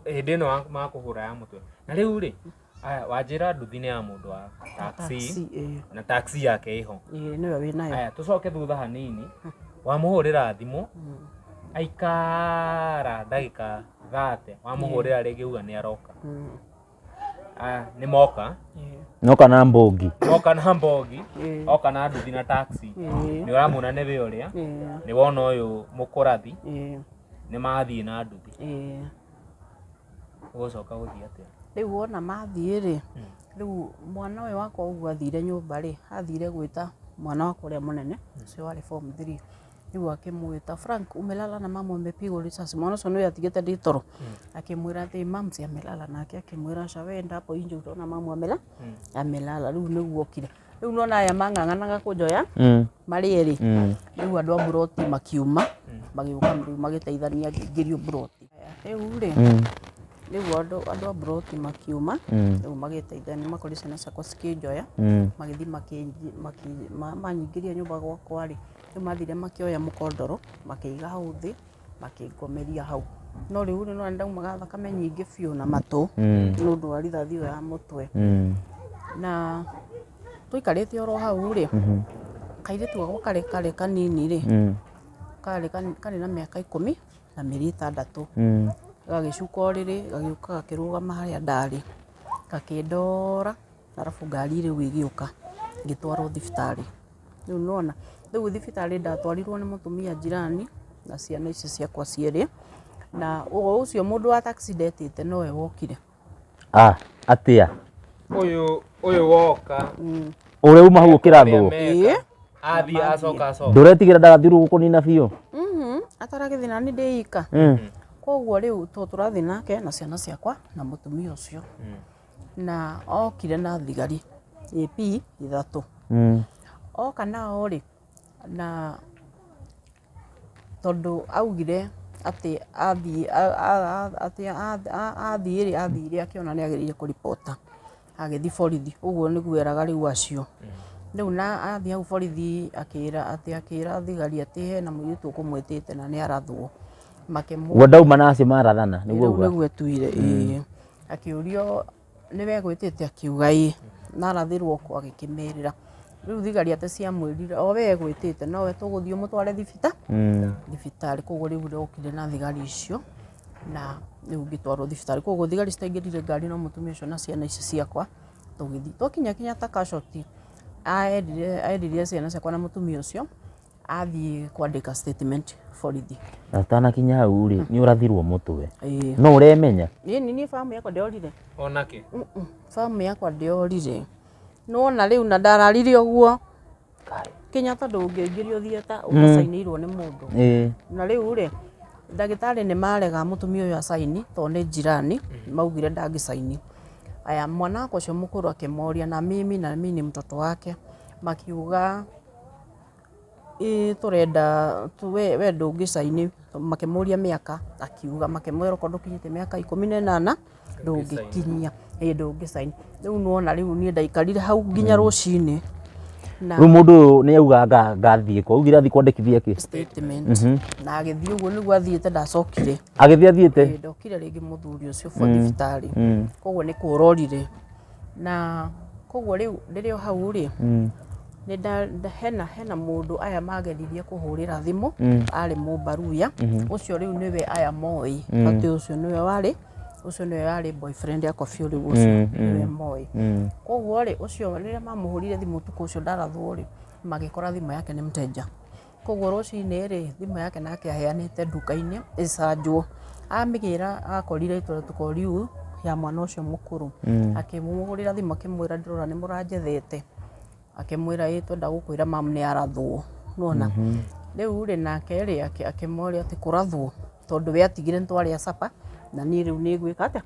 Hĩndĩ ĩno makũhũra ya mũtwe. Na rĩu rĩ, aya wanjĩra nduthi nĩ ya mũndũ wa taxi Taxi, ĩĩ. na taxi yake ĩho. Ĩĩ nĩwe wĩnayo. Aya tũcoke thutha hanini, wamũhũrĩra thimũ aikara ndagĩka 30, wamũhũrĩra rĩngĩ uga nĩ aroka. Aya nĩ moka. No kana mbũngi. Oka na mbogi, oka na nduthi na taxi. Nĩ ũramuona nĩwe ũrĩa, nĩ wona ũyũ mũkũrathi, nĩ mathiĩ na nduthi. Ũgũcoka gũthiĩ atĩa? Rĩu wona mathiĩ rĩ, rĩu mwana ũyũ wakwa ũguo athire nyũmba rĩ, athire gwĩta mwana wakwa ũrĩa mũnene, ũcio warĩ form 3. Rĩu akĩmwĩta, Frank, umelala na mama umepigwa risasi. Mwana ũcio nĩwe atigĩte ndĩ toro. Akĩmwĩra atĩ mam si amelala, nake akĩmwĩra aca we enda hapo nje utaona mamu amelala. Rĩu nĩguo okire. Rĩu nona aya mang'ang'anaga kũnjoya marĩ erĩ. Rĩu andũ a mburoti makiuma, magĩũka rĩu magĩteithania ngĩingĩrio mburoti. Rĩu rĩ, rĩu andũ a mburoti makiuma, rĩu magĩteithania, makorire ciana ciakwa cikĩnjoya, magĩthiĩ manyingĩria nyũmba gwakwa rĩ, rĩu mathire makĩoya mũkondoro, makĩiga hau thĩ, makĩngomeria hau. No rĩu rĩ, nĩwona nĩndaumaga thakame nyingĩ biũ na matũ, nĩ ũndũ wa rithathi ĩyo ya mũtwe. Na tũikarĩte oro hau rĩ, kairĩtu gakwa karĩ karĩ kanini rĩ, karĩ karĩ na mĩaka 10 na mĩeri 6. Gagĩcuka ũrĩrĩ, gagĩũka gakĩrũgama harĩa ndarĩ, gakĩndora, arabu ngari rĩu ĩgĩũka, ngĩtwarwo thibitarĩ. Rĩu nĩwona, rĩu thibitarĩ ndatwarirwo nĩ mũtumia jirani na ciana ici ciakwa cierĩ, na ũcio mũndũ wa taxi ndetĩte nowe wokire. Atĩa? Ũyũ woka. Ũrĩa uma hau ũkĩrathwo? Athiĩ acoka acoka. Ndũretigĩra ndagathiĩ rĩu gũkũnina biũ? Ataragĩthiĩ na niĩ ndĩ ika. Koguo rĩu tũrathiĩ nake na ciana ciakwa na mũtumia ũcio. Na okire na thigari AP 3. Oka nao rĩ, na tondũ augire atĩ athiĩ athiĩ rĩ, athire akĩona nĩ agĩrĩire kũribota, agĩthiĩ borithi, ũguo nĩguo eraga rĩu acio. Rĩu na athiĩ hau borithi akĩra atĩ akĩra thigari atĩ hena mũirĩtu ũkũmwĩtĩte na nĩ arathwo. We ndauma na acio marathana nĩguo Rĩu auga. nĩguo etuire, ĩĩ. Akĩũrio nĩwe egwĩtĩte, akiuga ĩĩ, na arathĩrwo kũ, agĩkĩmerĩra. Rĩu thigari atĩ ciamwĩrire o we egwĩtĩte nowe tũgũthiĩ ũmũtware thibitarĩ. Koguo rĩu ndokire na thigari icio na rĩu ngĩtwarwo thibitarĩ. Koguo thigari citaingĩrire ngari no mũtumia ũcio na ciana ici ciakwa tũgĩthiĩ. Twakinya Kenyatta Casualty, erire ciana ciakwa na mũtumia ũcio athiĩ kwandĩka statement borithi. Na ũtanakinya hau rĩ, nĩ ũrathirwo mũtwe. Ĩĩ. No ũremenya? Niĩ famu yakwa ndĩorire. Onake? Famu yakwa ndĩorire. Nĩwona rĩu na ndararire ũguo. Kenyatta ndũngĩingĩrio theatre ũtacainĩirwo nĩ mũndũ. Na rĩu rĩ, ndagĩtarĩ nĩ marega mũtumia ũyũ acaini tondũ nĩ jirani, maugire ndangĩcaini. Aya mwana wakwa ũcio mũkũrũ akĩmoria na mimi na mimi ni mtoto wake, makiuga ĩ tũrenda we ndũngĩcaini, makĩmũria mĩaka akiuga, makĩmwĩra okorwo ndũkinyĩtie mĩaka 18 ndũngĩkinyia, ĩ ndũngĩcaini. Rĩu nĩwona rĩu niĩ ndaikarire hau nginya rũcinĩ. Rĩu mũndũ ũyũ nĩ auga ngathiĩ kũ? Augire athiĩ kwandĩkithia kĩ? Statement. Na agĩthiĩ ũguo nĩguo athiĩte ndacokire. Agĩthiĩ athiĩte? Ĩ, ndokire rĩngĩ mũthuri ũcio thibitarĩ. Koguo nĩ kũrorire. Na koguo rĩu rĩrĩa o hau rĩ, hena mũndũ aya mageririe kũhũrĩra thimũ, arĩ Mũmbaruya, ũcio rĩu nĩwe aya moĩ, atĩ ũcio nĩwe warĩ, ũcio nĩwe warĩ boyfriend yakwa biũ rĩu ũcio nĩwe moĩ. Koguo rĩ, ũcio rĩrĩa mamũhũrire thimũ ũtukũ ũcio ndarathwo rĩ, magĩkora thimũ yake nĩ mteja. Koguo rũcinĩ rĩ, thimũ yake nake aheanĩte nduka-inĩ ĩcanjwo. Amĩgĩra akorire tũkoriu ya mwana ũcio mũkũrũ. Akĩmũhũrĩra thimũ akĩmwĩra ndĩrona nĩ mũranjethete. Akĩmwĩra ĩ twenda gũkwĩra mamu nĩ arathwo. Nĩwona? Rĩu rĩ nake rĩ akĩmoria atĩ kũrathwo tondũ we atigire nĩtwarĩa capa na niĩ rĩu nĩ ngwĩka atĩa?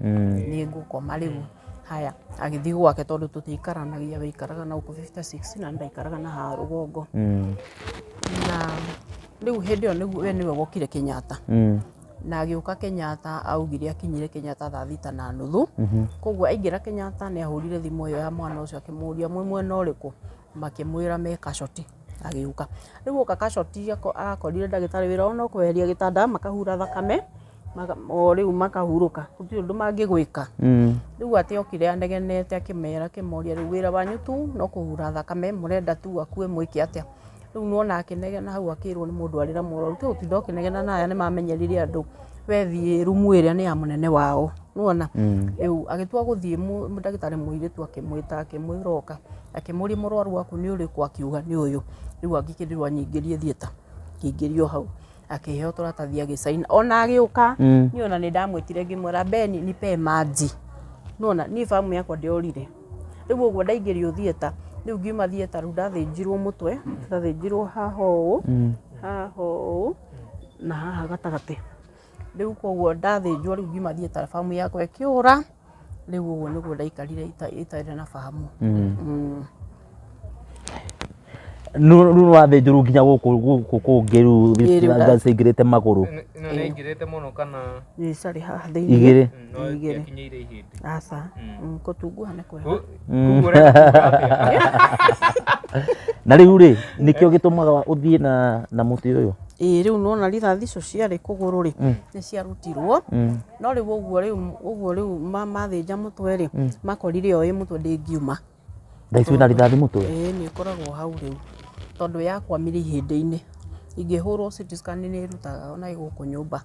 Nĩ ngũkoma rĩu. Haya, agĩthiĩ gwake tondũ tũtiikaranagia, we aikaraga na gũkũ 56 na ndaikaraga na haha rũgongo. Na rĩu hĩndĩ ĩyo nĩguo we nĩwe wokire Kenyatta. Na agĩũka Kenyatta augire akinyire Kenyatta thaa 6:30. Koguo aingĩra Kenyatta nĩ ahũrire thimũ ĩyo ya mwana ũcio akĩmũria mwĩ mwena ũrĩkũ, makĩmwĩra me Kacoti. Agĩũka rĩu oka Kacoti akorire ndagĩtarĩ wĩra wao no kweheria gĩtanda makahura thakame o rĩu makahurũka, gũtirĩ ũndũ mangĩgwĩka. Rĩu atĩ okire anegenete akĩmera akĩmoria rĩu wĩra wanyu tu no kũhura thakame, mũrenda tu akue mwĩke atĩa. Rĩu nĩwona akĩnegena hau akĩrwo nĩ mũndũ arĩra mũrwaru, tiga gũtinda ũkĩnegena na aya nĩ mamenyerire andũ, wethiĩ rumu ĩrĩa nĩ ya mũnene wao, nĩwona. Rĩu agĩtua gũthiĩ ndagĩtarĩ mũirĩtu akĩmwĩta akĩmwĩra oka, akĩmũria mũrwaru waku nĩ ũrĩkũ, akiuga nĩ ũyũ. Rĩu angĩkĩrĩrwo anyingĩrie theatre, akĩingĩrio hau akĩheo tũratathi agĩcaina. Ona agĩũka niĩ ona nĩ ndamwĩtire ngĩmwĩra Beni nipe maji, nĩwona niĩ famu yakwa ndĩorire. Rĩu ũguo ndaingĩrio theatre, rĩu ngiuma theatre rĩu ndathĩnjirwo mũtwe, ndathĩnjirwo haha ũũ, haha ũũ na haha gatagatĩ. Rĩu koguo ndathĩnjwo rĩu ngiuma theatre famu yakwa ĩkĩũra. Rĩu ũguo nĩguo ndaikarire itarĩ na famu. Rĩu nĩ wathĩnjwo nginya gũkũ kũngĩ rĩu caingĩrĩte magũrũ. Ĩno nĩ ĩingĩrĩte mũno kana Nĩ carĩ haha thĩinĩ. Igĩrĩ. No Igĩrĩ. ĩkinyĩire ihĩndĩ. Aca. Kũtunguha nĩ kwega. Koguo ũrenda kuuga atĩa? Na rĩu rĩ nĩkĩo gĩtũmaga ũthiĩ na mũtĩ ũyũ? Ĩĩ rĩu nĩwona rithathi icio ciarĩ kũgũrũ rĩ nĩ ciarutirwo. No rĩu ũguo rĩu ũguo rĩu mathĩnja mũtwe rĩ makorire o ĩ mũtwe ndĩngiuma. Thaa ici wĩna rithathi mũtwe? Ĩĩ nĩ ĩkoragwo hau rĩu tondũ yakwamire ihĩndĩ-inĩ. Ingĩhũrwo CT scan nĩ ĩrutaga ona ĩ gũkũ nyũmba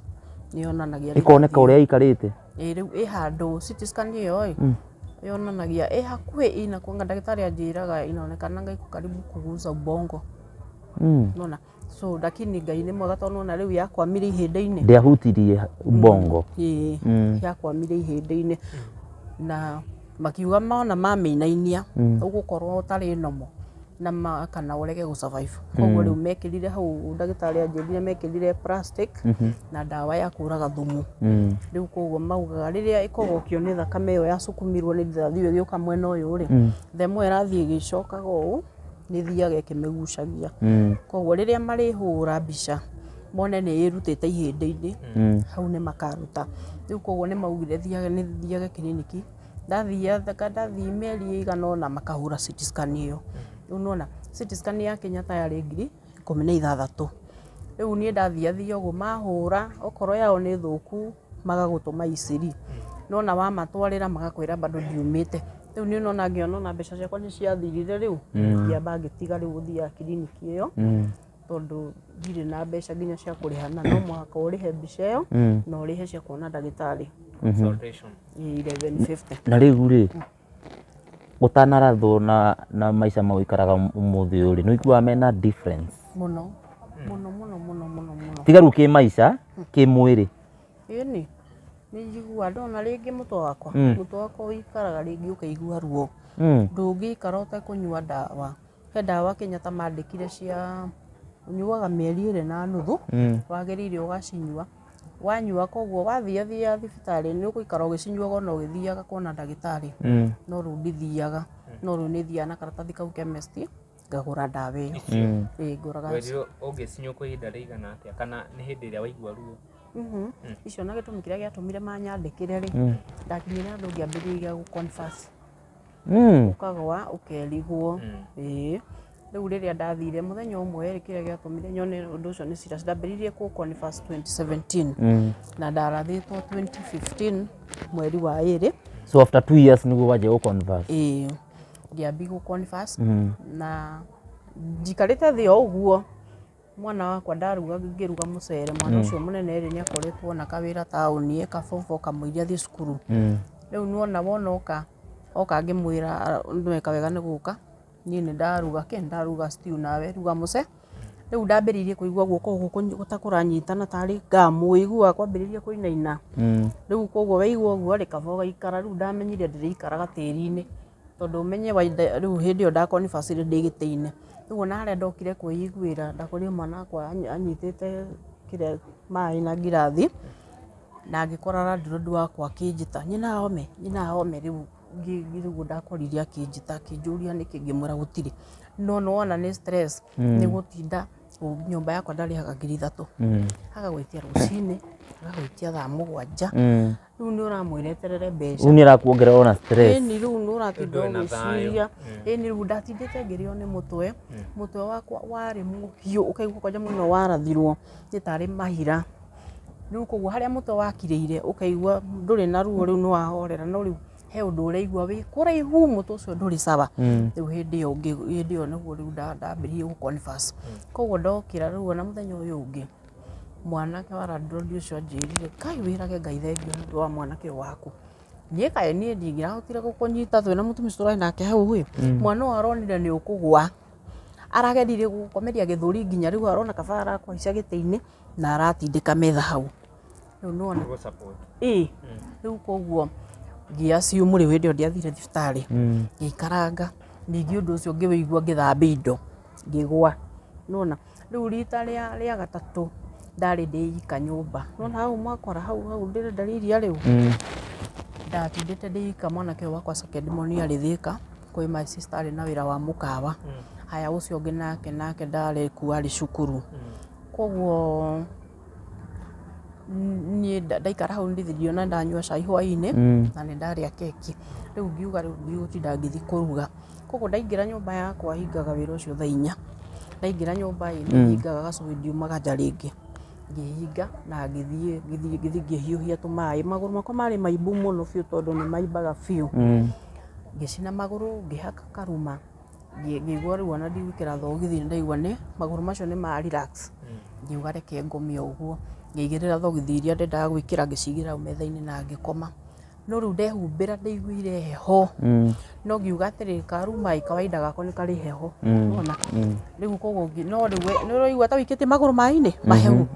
nĩ yonanagia Ĩkoneka ũrĩa ĩikarĩte? Ĩĩ rĩu ĩ handũ CT scan ĩyo ĩ yonanagia ĩ hakuhĩ inakuanga, ndagĩtarĩ anjĩraga inaonekana iko karibu kuguza ubongo. Unaona? So lakini Ngai nĩ mwega tondũ nĩwona rĩu yakwamire ihĩndĩ-inĩ. Ndĩahutirie ubongo. Ĩĩ yakwamire ihĩndĩ-inĩ na makiuga mona mamĩinainia ũgũkorwo ũtarĩ normal na kana ũrege gũ survive. Koguo rĩu mekĩrire hau ndagĩtarĩ anjĩrire mekĩrire plastic na ndawa ya kũraga thumu. Rĩu koguo maugaga rĩrĩa ĩkũgokio nĩ thakame ĩyo yacukumirwo nĩ rithathi ĩyo ĩgĩũka mwena ũyũ rĩ, the more ĩrathiĩ ĩgĩcokaga ũũ nĩ ĩthiaga ĩkĩmĩgucagia. Koguo rĩrĩa marĩhũra mbica mone nĩ ĩrutĩte ihĩndĩ-inĩ, hau nĩ makaruta. Rĩu koguo nĩ maugire nĩ thiage kiriniki, ndathiĩ mĩeri ĩigana ũna makahũra CT scan ĩyo. Rĩu nĩwona CT scan ya Kenyatta yarĩ 16,000. Rĩu niĩ ndathiathia ũguo mahũra okorwo yao nĩ thũku magagũtũma ICD. Nona wamatwarĩra magakwĩra bado ndiumĩte. Rĩu niĩ nona ngĩona ona mbeca ciakwa nĩ ciathirire rĩu ngĩamba ngĩtiga rĩu gũthiaga kiriniki ĩyo tondũ ndirĩ na mbeca nginya cia kũrĩha na no mũhaka ũrĩhe mbica ĩyo na ũrĩhe cia kuona ndagĩtarĩ. Consultation. 1150. Na rĩu rĩ ũtanarathwo na maica mau ũikaraga ũmũthĩ ũyũ rĩ nĩ ũiguaga mena difference? Mũno mũno mũno mũno mũno mũno. Tiga rĩu kĩmaica, kĩmwĩrĩ. Ĩni nĩ njiguaga ndona rĩngĩ mũtwe wakwa, mũtwe wakwa ũikaraga rĩngĩ ũkaigua ruo. Ndũngĩikara ũtekũnyua ndawa. He ndawa Kenyatta mandĩkire cia ũnyuaga mĩeri 2.5, wagĩrĩire ũgacinyua. Wanyua koguo wathiathia thibitarĩ nĩ ũgũikara ũgĩcinyuaga ona ũgĩthiaga kuona ndagĩtarĩ. No rĩu ndithiaga, no rĩu nĩ thiaga na karatathi kau chemist ngagũra ndawa ĩyo. Ĩĩ ngũraga. Werirwo ũngĩcinyua kwa ihinda rĩigana atĩa kana nĩ hĩndĩ ĩrĩa waigua ruo? Icio na gĩtũmi kĩrĩa gĩatũmire manyandĩkĩre rĩ, ndakinyire handũ ngĩambĩrĩria gũ confess. Ũkagwa ũkerigwo. Ĩĩ rĩu rĩrĩa ndathire mũthenya ũmwe rĩ, kĩrĩa gĩatũmire nyone ũndũ ũcio nĩ serious, ndambĩrĩirie kũ confess 2017 na ndarathĩtwo 2015 mweri wa 2. So after 2 years nĩguo wanjia gũ confess? Ĩĩ ngĩambia gũ confess na njikarĩte thĩ o ũguo mwana wakwa ndaruga ngĩruga mũcere, mwana ũcio mũnene rĩ nĩ akoretwo na kawĩra taũni eka form four kamũira athiĩ cukuru. Rĩu nĩwona wona oka ngĩmwĩra nĩweka wega nĩ gũka, niĩ nĩ ndaruga kĩ ndaruga stew nawe ruga mũce. Rĩu ndambĩrĩirie kũigua guoko gũkũ ta kũranyitana tarĩ ngamu, ũiguaga kwambĩrĩria kũinaina. Rĩu koguo waigua ũguo rĩ kaba ũgaikara, rĩu ndamenyire ndĩrĩikaraga tĩri-inĩ tondũ ũmenye rĩu hĩndĩ ĩyo nda confess ndĩ gĩtĩ-inĩ. Rĩu ona harĩa ndokire kwĩiguĩra ndakorire mwana wakwa anyitĩte kĩrĩa maĩ na ngirathi na ngĩkora landlord wakwa akĩnjĩta nyina home, nyina home. Rĩu Rĩu ndakorire akĩnjĩta akĩnjũria nĩkĩ, ngĩmwĩra gũtirĩ, no nĩwona nĩ stress nĩ gũtinda nyũmba yakwa ndarĩhaga 3,000. Agagwĩtia rũcinĩ, agagwĩtia thaa 7. Rĩu nĩ ũramwĩra eterere mbeca. Rĩu nĩ arakuongerera ona stress. Ĩni rĩu nĩ ũratinda Ndũrĩ na thayũ. ũgĩciria. Ĩni rĩu ndatindĩte ngĩrĩo nĩ mũtwe. Mũtwe wakwa warĩ mũhiũ, ũkaigua kwanja mũno warathirwo nĩ tarĩ mahira. Rĩu koguo harĩa mũtwe wakirĩire ũkaigua ndũrĩ na ruo, rĩu nĩ wahorera, no rĩu he ũndũ ũraigua wĩ kũraihu, mũtwe ũcio ndũrĩ sawa. Rĩu hĩndĩ ĩyo hĩndĩ ĩyo nĩguo rĩu ndambĩrĩirie gũ confess. Koguo ndokĩra rĩu ona mũthenya ũyũ ũngĩ, mwanake wa landlord ũcio anjĩrire, kai wĩrage Ngai thengiũ nĩ ũndũ wa mwanake ũyũ waku. Niĩ kaĩ niĩ ndingĩrahotire gũkũnyita twĩna mũtumia ũcio tũrarĩ nake hau ĩ, mwana ũyũ aronire nĩ ũkũgwa, arageririe gũgũkomeria gĩthũri nginya rĩu arona kaba arakũhaica gĩtĩ-inĩ na aratindĩka metha hau. Rĩu nĩwona Gũ support. Ĩ rĩu koguo ngĩ assume rĩu hĩndĩ ĩyo ndiathire thibitarĩ, ngĩikaranga. Ningĩ ũndũ ũcio ngĩwĩigua ngĩthambia indo ngĩgwa, nĩwona. Rĩu rita rĩa gatatũ ndarĩ ndĩ ika nyũmba, nĩwona hau mwakora hau hau ndĩrenda iria rĩu, ndatindĩte ndĩ ika. Mwanake ũyũ wakwa second born arĩ Thĩka kwĩ my sister arĩ na wĩra wa mũkawa. Haya, ũcio ũngĩ nake ndarĩ kuo, arĩ cukuru. Koguo niĩ ndaikara hau ndithiĩ ndanyua cai hwainĩ na nĩ ndarĩa keki. Rĩu ngiuga rĩu ndigũtinda ngĩthiĩ kũruga. Koguo ndaingĩra nyũmba yakwa hingaga wĩra ũcio thaa 4. Ndaingĩra nyũmba ĩ, nĩ hingaga gacui, ndiumaga nja rĩngĩ. Ngĩhinga na ngĩthiĩ ngĩthiĩ ngĩthiĩ ngĩhiũhia tũmaĩ. Magũrũ makwa marĩ maimbu mũno biũ tondũ nĩ maimbaga biũ. Ngĩcina magũrũ, ngĩhaka karuma, ngĩigua rĩu ona ndigwĩkĩra thogithi, nĩ ndaigua nĩ magũrũ macio nĩ ma relax. Ngiuga reke ngome ũguo. Ngĩigĩrĩra thogithi iria ndendaga gwĩkĩra, ngĩcigĩrĩra hau metha-inĩ na ngĩkoma. No rĩu ndehumbĩra ndaiguire heho. No ngiuga atĩrĩ, karuma ĩ, kawaida gakwa nĩ karĩ heho. Nĩwona? Rĩu koguo no rĩu nĩ ũraigua ta wĩikĩtie magũrũ maĩ-inĩ mahehu.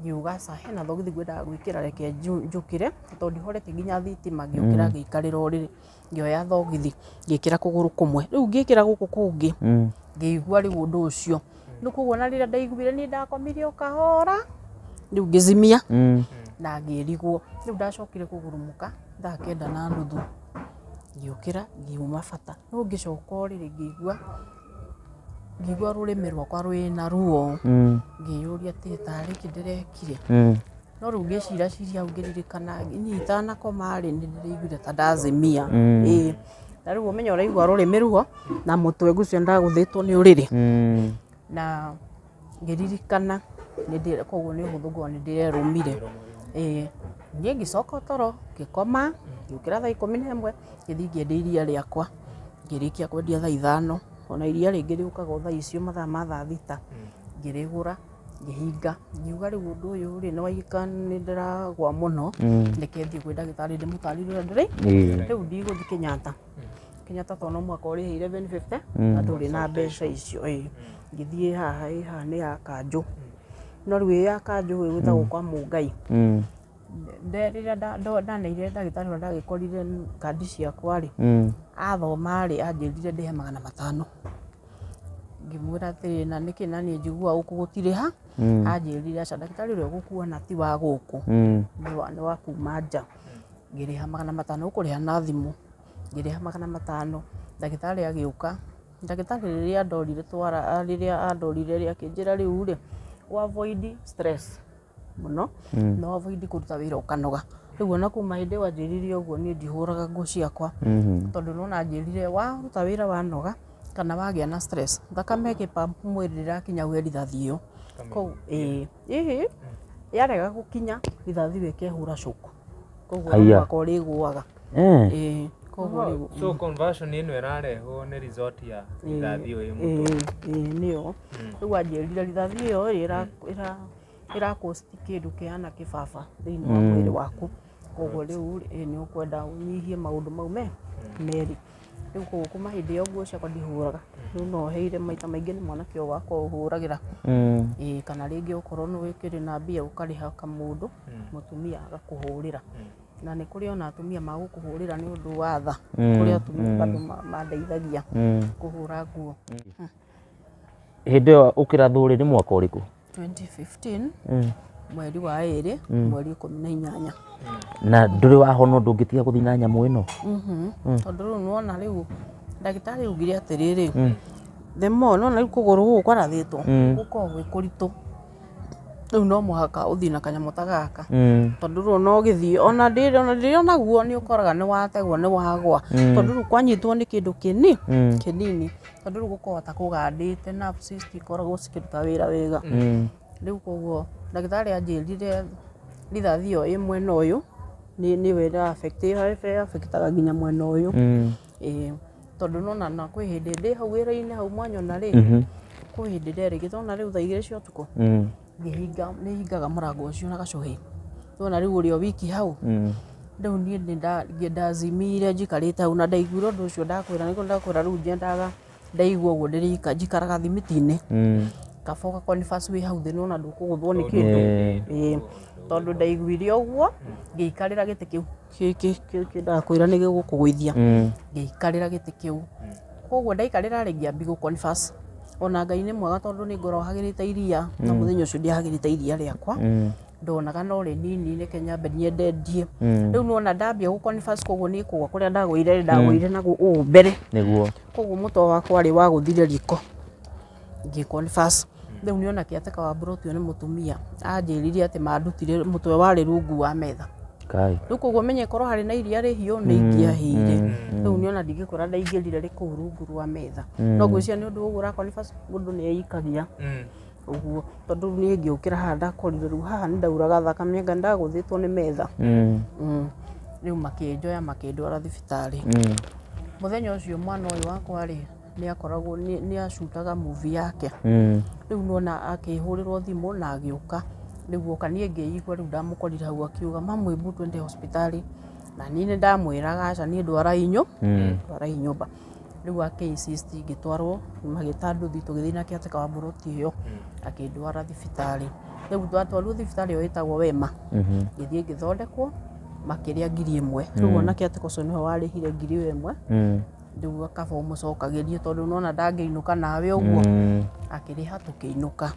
Ngiuga aca, hena thogithi ngwendaga gwĩkĩra, reke njũkĩre tondũ ndihoretie nginya thitima. Ngĩũkĩra ngĩikarĩra ũrĩrĩ, ngĩoya thogithi ngĩkĩra kũgũrũ kũmwe, rĩu ngĩkĩra gũkũ kũngĩ ngĩigua rĩu ũndũ ũcio. Rĩu koguo na rĩrĩa ndaiguire niĩ ndakomire o kahora, rĩu ngĩzimia na ngĩrigwo. Rĩu ndacokire kũgurumũka thaa 9:30, ngĩũkĩra ngiuma bata. Rĩu ngĩcoka ũrĩrĩ ngĩigua rũrĩmĩ rwakwa rwĩna ruo, ngĩyũria atĩrĩ, tarĩ kĩ ndĩrekire? No rĩu ngĩciraciria hau ngĩririkana niĩ itanakoma rĩ, nĩ ndĩraiguire ta ndazimia. Ĩĩ, na rĩu ũmenye ũraigua rũrĩmĩ ruo na mũtwe ngwĩciria ndagũthĩtwo nĩ ũrĩrĩ. Na ngĩririkana koguo nĩ ũhũthũ ngorwo nĩ ndĩrerũmire. Ĩĩ, niĩ ngĩcoka toro ngĩkoma, ngĩũkĩra thaa 11, ngĩthiĩ ngĩendia iria rĩakwa, ngĩrĩkia kwendia thaa 5. Ona iria rĩngĩ rĩũkaga o thaa icio mathaa ma thaa 6, ngĩrĩgũra, ngĩhinga. Ngiuga rĩu ũndũ ũyũ rĩ, nĩ waika nĩ ndĩragwa mũno, reke thiĩ kwĩ ndagĩtarĩ ndĩmũtarĩrie ũrĩa ndĩrĩ. Rĩu ndigũthiĩ Kenyatta. Kenyatta tondũ no mũhaka ũrĩhe 1150 na ndũrĩ na mbeca icio. Ĩĩ, ngĩthiĩ haha, ĩ haha nĩ ya kanjũ, no rĩu ĩ ya kanjũ ĩgwĩtagwo kwa Mũngai. Rĩrĩa ndaneire ndagĩtarĩ ũrĩa ndagĩkorire kandi ciakwa rĩ, athoma rĩ, anjĩrire ndĩhe 500. Ngĩmwĩra atĩrĩ, na nĩkĩ na niĩ njiguaga gũkũ gũtirĩ ha? Anjĩrire aca, ndagĩtarĩ ũrĩa ũgũkuona ti wa gũkũ, nĩ wa kuma nja. Ngĩrĩha 500, ũkũrĩha na thimũ. Ngĩrĩha 500, ndagĩtarĩ agĩũka. Ndagĩtarĩ rĩrĩa andorire twara, rĩrĩa andorire rĩ, akĩnjĩra rĩu rĩ, ũ avoid stress mũno na ũ avoid kũruta wĩra ũkanoga. Rĩu ona kuma hĩndĩ ĩyo anjĩrire ũguo, niĩ ndihũraga nguo ciakwa, tondũ nĩwona anjĩrire waruta wĩra wanoga kana wagĩa na stress, thakame ĩgĩ pump mwĩrĩ ndĩrakinya he rithathi ĩyo. Koguo ĩĩ ĩĩ yarega gũkinya rithathi ĩyo ĩkehũra shock, koguo no Haiya. mũhaka ũrĩgũaga. Ĩĩ, koguo rĩu So conversion ĩno ĩrarehwo nĩ result ya rithathi ĩyo ĩ mũtwe. Ĩĩ, nĩyo. Rĩu anjĩrire rithathi ĩyo rĩ ĩra cost kĩndũ kĩhana kĩbaba thĩinĩ wa mwĩrĩ waku, koguo rĩu rĩ nĩ ũkwenda ũnyihie maũndũ mau me merĩ. Rĩu koguo kuma hĩndĩ ĩyo nguo ciakwa ndihũraga. Rĩu no heire maita maingĩ nĩ mwanake ũyũ wakwa ũhũragĩra. Ĩĩ, kana rĩngĩ okorwo nĩ wĩkĩrĩ na mbia ũkarĩha kamũndũ mũtumia agakũhũrĩra. Na nĩ kũrĩ ona atumia magũkũhũrĩra nĩ ũndũ wa tha. Kũrĩ atumia bado mandeithagia kũhũra nguo. Hĩndĩ ĩyo ũkĩrathwo rĩ, nĩ mwaka ũrĩkũ? 2015, mweri wa 2, mweri 18. Na ndũrĩ wahona ũndũ ũngĩtiga gũthiĩ na nyamũ ĩno. Tondũ rĩu nĩwona rĩu ndagĩtarĩ augire atĩrĩrĩ, the more nĩwona rĩu kũgũrũ gũkũ kwarathĩtwo gũkoragwo gwĩ kũritũ, rĩu no mũhaka ũthiĩ na kanyamũ ta gaka, tondũ rĩu ona ũgĩthiĩ ona ndĩrĩ onaguo nĩ ũkoraga nĩ wategwo nĩ wagwa, tondũ rĩu kwanyitwo nĩ kĩndũ kĩnini, tondũ rĩu gũkoragwo ta kũgandĩte, nerves citikoragwo cikĩruta wĩra wega. Rĩu koguo ndagĩtarĩ anjĩrire rithathi ĩyo ĩ mwena ũyũ nĩyo ĩra affect, ĩyo affectaga nginya mwena ũyũ. Ĩĩ, tondũ nona na kwĩ hĩndĩ ndĩ hau wĩra-inĩ hau mwanyona rĩ, kwĩ hĩndĩ nderĩgĩte ona rĩu thaa 2 cia ũtukũ ngĩhinga, nĩhingaga mũrango ũcio na gacũhĩ, nĩwona rĩu ũrĩ o wiki hau. Rĩu niĩ nĩndazimire njikarĩte hau na ndaiguire ũndũ ũcio ndakwĩra, nĩguo ndakwĩra rĩu nyendaga ndaigua ũguo ndĩrĩika njikaraga thimiti-inĩ, kaba ũgakonibasi wĩ hau thĩ nĩwona ndũkũgũthwo nĩ kĩndũ. Ĩĩ, tondũ ndaiguire ũguo ngĩikarĩra gĩtĩ kĩu kĩ ndakwĩra nĩ gĩgũkũgũithia, ngĩikarĩra gĩtĩ kĩu, koguo ndaikarĩra rĩ ngĩambia gũkonibasi. Ona Ngai nĩ mwega tondũ nĩ ngoragwo hagĩrĩte iria, na mũthenya ũcio ndiahagĩrĩte iria rĩakwa, ndonaga no rĩnini reke nyambe nyende ndie. Rĩu nĩwona ndambia gũkonibasi koguo nĩ kũgwa kũrĩa ndagũire ndagũire na ũũ mbere, nĩguo koguo mũtwe wakwa rĩ wagũthire riko ngĩkonibasi. Rĩu nĩona kĩatĩka wa mburoti ũyũ nĩ mũtumia anjĩrire atĩ mandutire mũtwe warĩ rungu wa metha. Kai. Rĩu koguo menye korwo harĩ na iria rĩhiũ nĩ ingĩahĩire. Rĩu nĩona ndingĩkwĩra ndaingĩrire rĩ kũu rungu rwa metha, no ngwĩciria nĩ ũndũ ũguo ũrakonibasi mũndũ nĩ eikagia ũguo, tondũ niĩ ngĩũkĩra haha ndakorire rĩu haha nĩ ndauraga thakame anga ndagũthĩtwo nĩ metha. Rĩu makĩnjoya makĩndwara thibitarĩ. Mũthenya ũcio mwana ũyũ wakwa rĩ nĩ akoragwo nĩ acutaga movie yake. Rĩu nĩwona akĩhũrĩrwo thimũ na agĩũka. Rĩu oka niĩ ngĩigua rĩu ndamũkorire hau akiuga mamu hebu twende hospitali, na niĩ nĩ ndamwĩraga aca niĩ ndwarai ndwarai nyũmba. Rĩu akĩ insist ngĩtwarwo magĩta nduthi tũgĩthiĩ na kĩatĩka wa mburoti ĩyo akĩndwara thibitarĩ. Rĩu twatwarirwo thibitarĩ ĩyo ĩtagwo Wema, ngĩthiĩ ngĩthondekwo makĩrĩa 1,000. Rĩu ona kĩatĩka ũcio nĩwe warĩhire 1,000. Rĩu akaba ũmũcokagĩrie tondũ nĩwona ndangĩinũka nawe ũguo, akĩrĩha tũkĩinũka.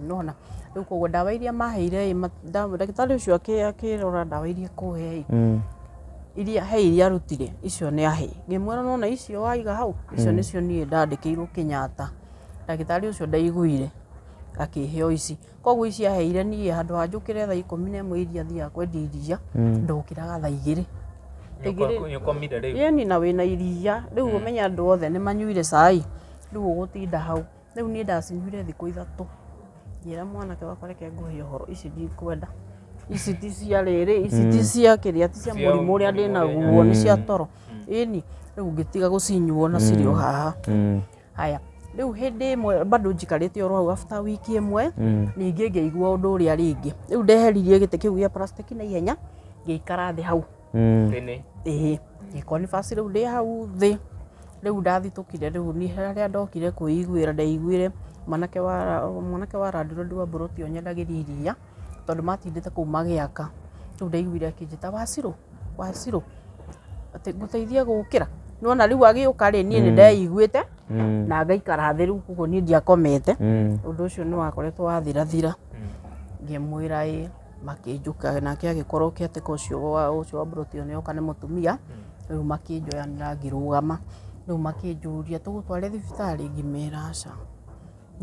Nĩwona rĩu koguo ndawa iria maheire ĩ, ndagĩtarĩ ũcio akĩrora ndawa iria ekũhe ĩ, iria he iria arutire icio nĩ ahe, ngĩmwĩra nĩwona icio waiga hau icio nĩcio niĩ ndandĩkĩirwo Kenyatta. Ndagĩtarĩ ũcio ndaiguire akĩhe o ici, koguo ici aheire niĩ handũ ha njũkĩre thaa 11 iria thiaga kwendia iria, ndokĩraga thaa 2. Nĩũkomire rĩu? Ĩni na wĩna iria rĩu ũmenye andũ othe nĩ manyuire cai, rĩu ũgũtinda hau. Rĩu niĩ ndacinyuire thikũ 3, ngĩra mwanake wakwa reke ngũhe ũhoro, ici ndikwenda, ici ti cia rĩrĩ, ici ti cia kĩrĩa, ti cia mũrimũ ũrĩa ndĩnaguo, nĩ cia toro. Ĩni rĩu ngĩtiga gũcinyua na cirĩ o haha. Haya, rĩu hĩndĩ ĩmwe bado njikarĩte oro hau after wiki ĩmwe, ningĩ ngĩigua ũndũ ũrĩa rĩngĩ. Rĩu ndeheririe gĩtĩ kĩu gĩa plastic na ihenya, ngĩikara thĩ hau. Thĩ. Ĩĩ, ngĩkonibasi rĩu ndĩ hau thĩ. Rĩu ndathitũkire rĩu niĩ harĩa ndokire kwĩiguĩra ndaiguire mwanake wa landlord wa mburoti ĩyo nyendagĩria iria, tondũ matindĩte kũu magĩaka. Rĩu ndaiguire akĩnjĩta Wacirũ, Wacirũ, atĩ ngũteithie gũkĩra. Nĩwona rĩu agĩũka rĩ, niĩ nĩ ndeiguĩte na ngaikara thĩ rĩu koguo niĩ ndiakomete. Ũndũ ũcio nĩ wakoretwo wathirathira. Ngĩmwĩra ĩ, makĩnjũka nake agĩkorwo kĩatĩka ũcio wa mburoti ĩyo nĩoka nĩ mũtumia. Rĩu makĩnjoya na ngĩrũgama. Rĩu makĩnjũria tũgũtware thibitarĩ, ngĩmera aca,